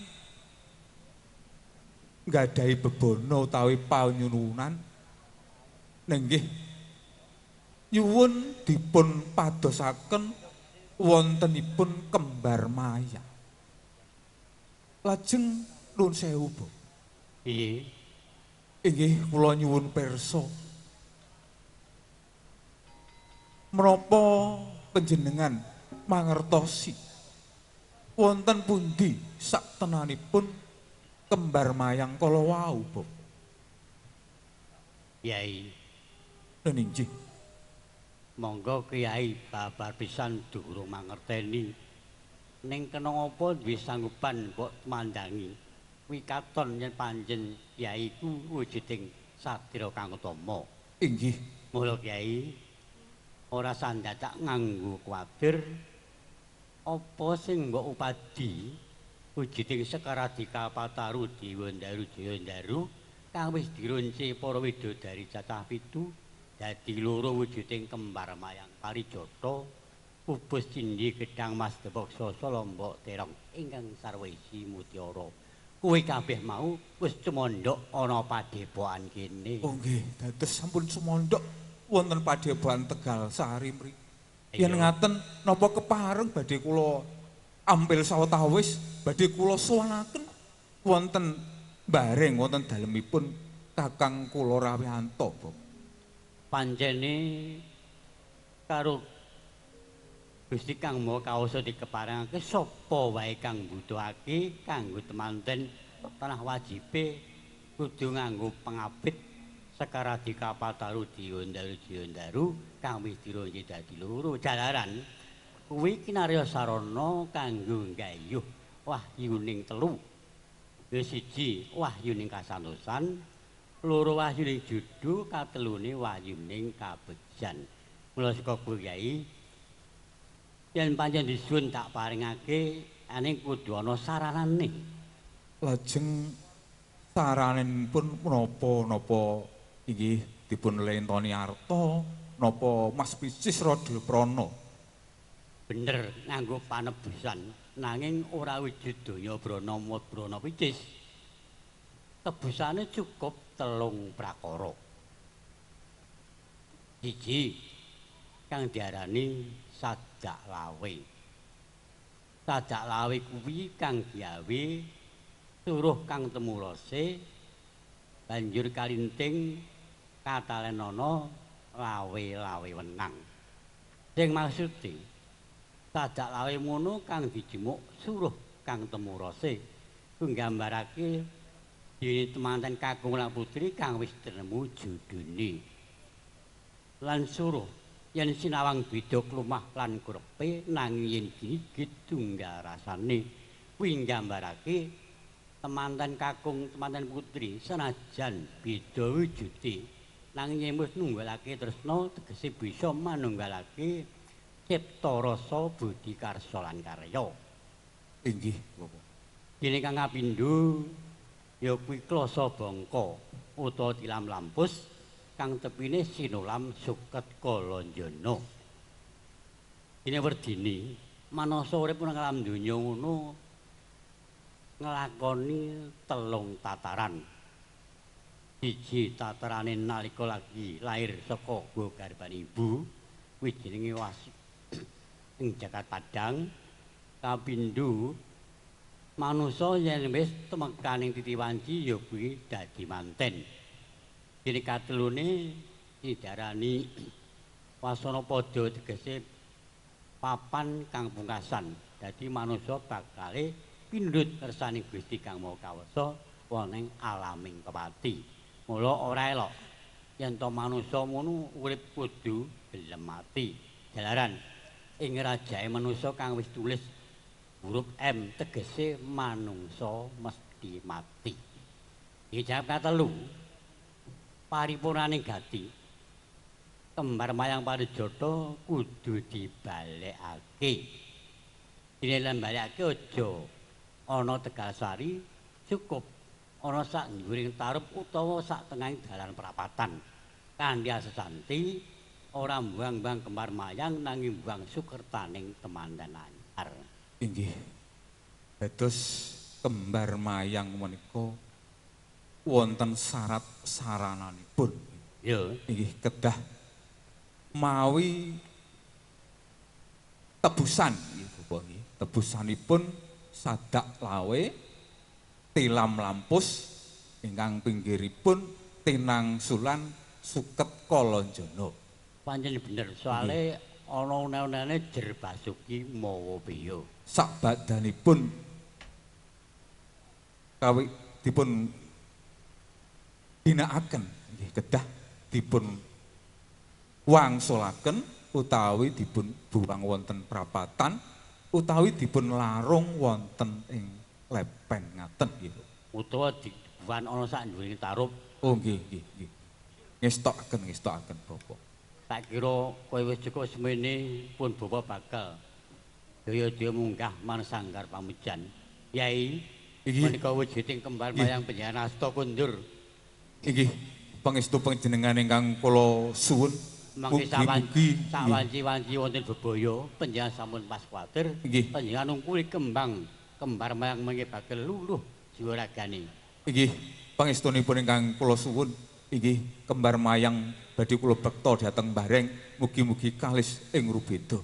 nggadahi bebana utawi panyuwunan nenggih nyuwun dipun padosaken wontenipun kembar maya. Lajeng nuwun sewu, Bapak. Piye? Inggih kula nyuwun pirsa. Menapa panjenengan mangertosi wonten pundi saktenanipun kembar mayang kala wau, Bapak? Kyai. Inggih. Monggo Kyai babar pisan durung mangerteni. Ning kena apa duwe sanggupan mbok mandangi. Kuwi katon yen panjen Kyai ku wujuding satria kang utama. Inggih. Mula Kyai ora sandadak nganggo kuwatir apa sing mbok upadi wujuding Sekaradika Pataru Dewandaru Jayandaru kang wis dironce para widodari cacah pitu dadi loro wujuding kembar mayang parijata kubus cindhi gedhang mas depok sasa lombok terong ingkang sarwa isi mutiara. Kuwi kabeh mau wis cemondhok ana padepokan kene. Oh nggih, dados sampun cemondhok wonten padepokan Tegal Sari mriki. Yen ngaten napa kepareng badhe kula ampil sawetawis badhe kula sowanaken? wonten bareng wonten dalemipun kakang kula Rawiyanto, Bapak. Pancene karo Gusti Kang Maha Kawasa dikeparengake sapa wae kang mbutuhake kanggo temanten tanah wajibe kudu nganggo pengabit sekaradi kapataru diondaru diondaru kang wis dironji dadi loro jalaran kuwi kinarya sarana kanggo nggayuh wahyuning telu. Ya siji wahyuning kasantosan, loro wahyuning judu, katelune wahyuning kabejan. Mula saka kuwi Kyai yen pancen disuwun tak paringake aning kudu ana saranane. Lajeng saranipun menapa-napa inggih dipun lentoni arta napa mas picis rada prana? Bener nganggo panebusan nanging ora wujud donya brana brana picis. Tebusane cukup telung prakara. Siji kang diarani sadak lawe. Sadak lawe kuwi kang diawe suruh kang temurose banjur kalinting katalenana lawe-lawe wenang. Sing maksude sadak lawe ngono kang dijemuk suruh kang temurose ku nggambarake dene temanten kakung lan putri kang wis tinemu jodhone. Lan suruh yen sinawang beda klumah lan kurepe nanging yen gigit tunggal rasane kuwi nggambarake temanten kakung temanten putri senajan beda wujude nanging yen wis nunggalake tresna tegese bisa manunggalake cipta rasa budi karsa lan karya. Inggih, Bapak. Dene kang kapindho ya kuwi klasa bangka utawa tilam lampus kang tepine sinulam suket kalanjana. Dene werdine manasa urip nang alam donya ngono nglakoni telung tataran. Siji tatarane nalika lagi lahir saka garbane ibu kuwi jenenge was ing jagat padang. Kapindho manusa yen wis tumekaning titi wanci ya kuwi dadi manten. Dene katelune diarani wasana padha tegese papan kang pungkasan. Dadi manusa bakale pindhut kersane Gusti Kang Maha Kawasa wonten alaming pepati. Mula ora elok yen to manusa ngono urip kudu gelem mati. Jalaran ing rajae manusa kang wis tulis huruf M tegese manungsa mesti mati. Iki jawab katelu. Paripurnaning gati kembar mayang parijata kudu dibalekake. Dene lan balekake aja ana Tegalsari, cukup ana sak njuring tarup utawa sak tengahing dalan prapatan. Kanthi asesanti ora mbuang-mbuang kembar mayang nanging mbuang sukertaning temanten anyar. Inggih. Dados kembar mayang menika wonten syarat sarananipun. Ya, inggih kedah mawi tebusan nggih Bapak nggih. Tebusanipun sadak lawe tilam lampus ingkang pinggiripun tinangsulan suket kalanjana. Pancen bener, soale ana une-unene jer basuki mawa piya. Sakbadanipun kawi dipun ginakaken nggih kedah dipun wangsulaken utawi dipun buang wonten prapatan utawi dipun larung wonten ing lepen ngaten nggih. Utawa dibuan ana sak nduwure tarup. Oh nggih nggih nggih. Ngestokaken ngestokaken Bapak. Tak kira kowe wis cukup semene pun bapak bakal daya-daya munggah marang sanggar pamujan. Yai, menika wujuding kembar mayang panjenengan asta kundur. Inggih, pangestu panjenengan ingkang kula suwun. Mangke sawanci-wanci wonten bebaya panjenengan sampun pas kuwatir panjenengan nungkuli kembang kembar mayang mangke bakal luluh jiwa ragane. Inggih, pangestunipun ingkang kula suwun. Inggih, kembar mayang badhe kula bekta dhateng Bareng mugi-mugi kalis ing rubeda.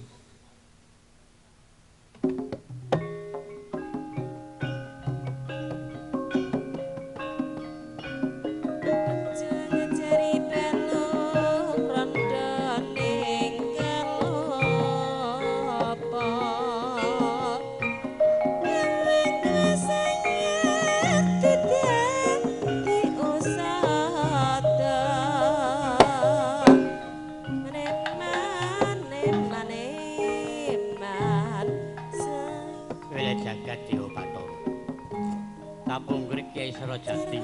Surajati.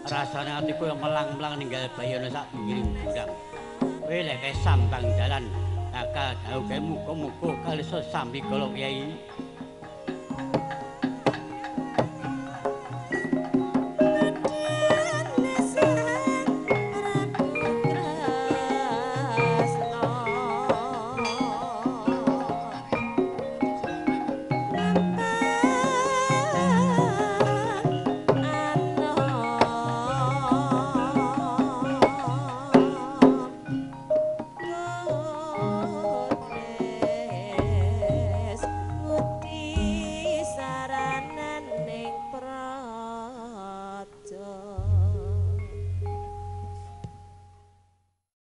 Rasane atiku melang-melang ninggal bayana sak pinggiring jurang. Kowe lek sambang dalan bakal dawuh gawe muga-muga kalisa sambikala Kyai.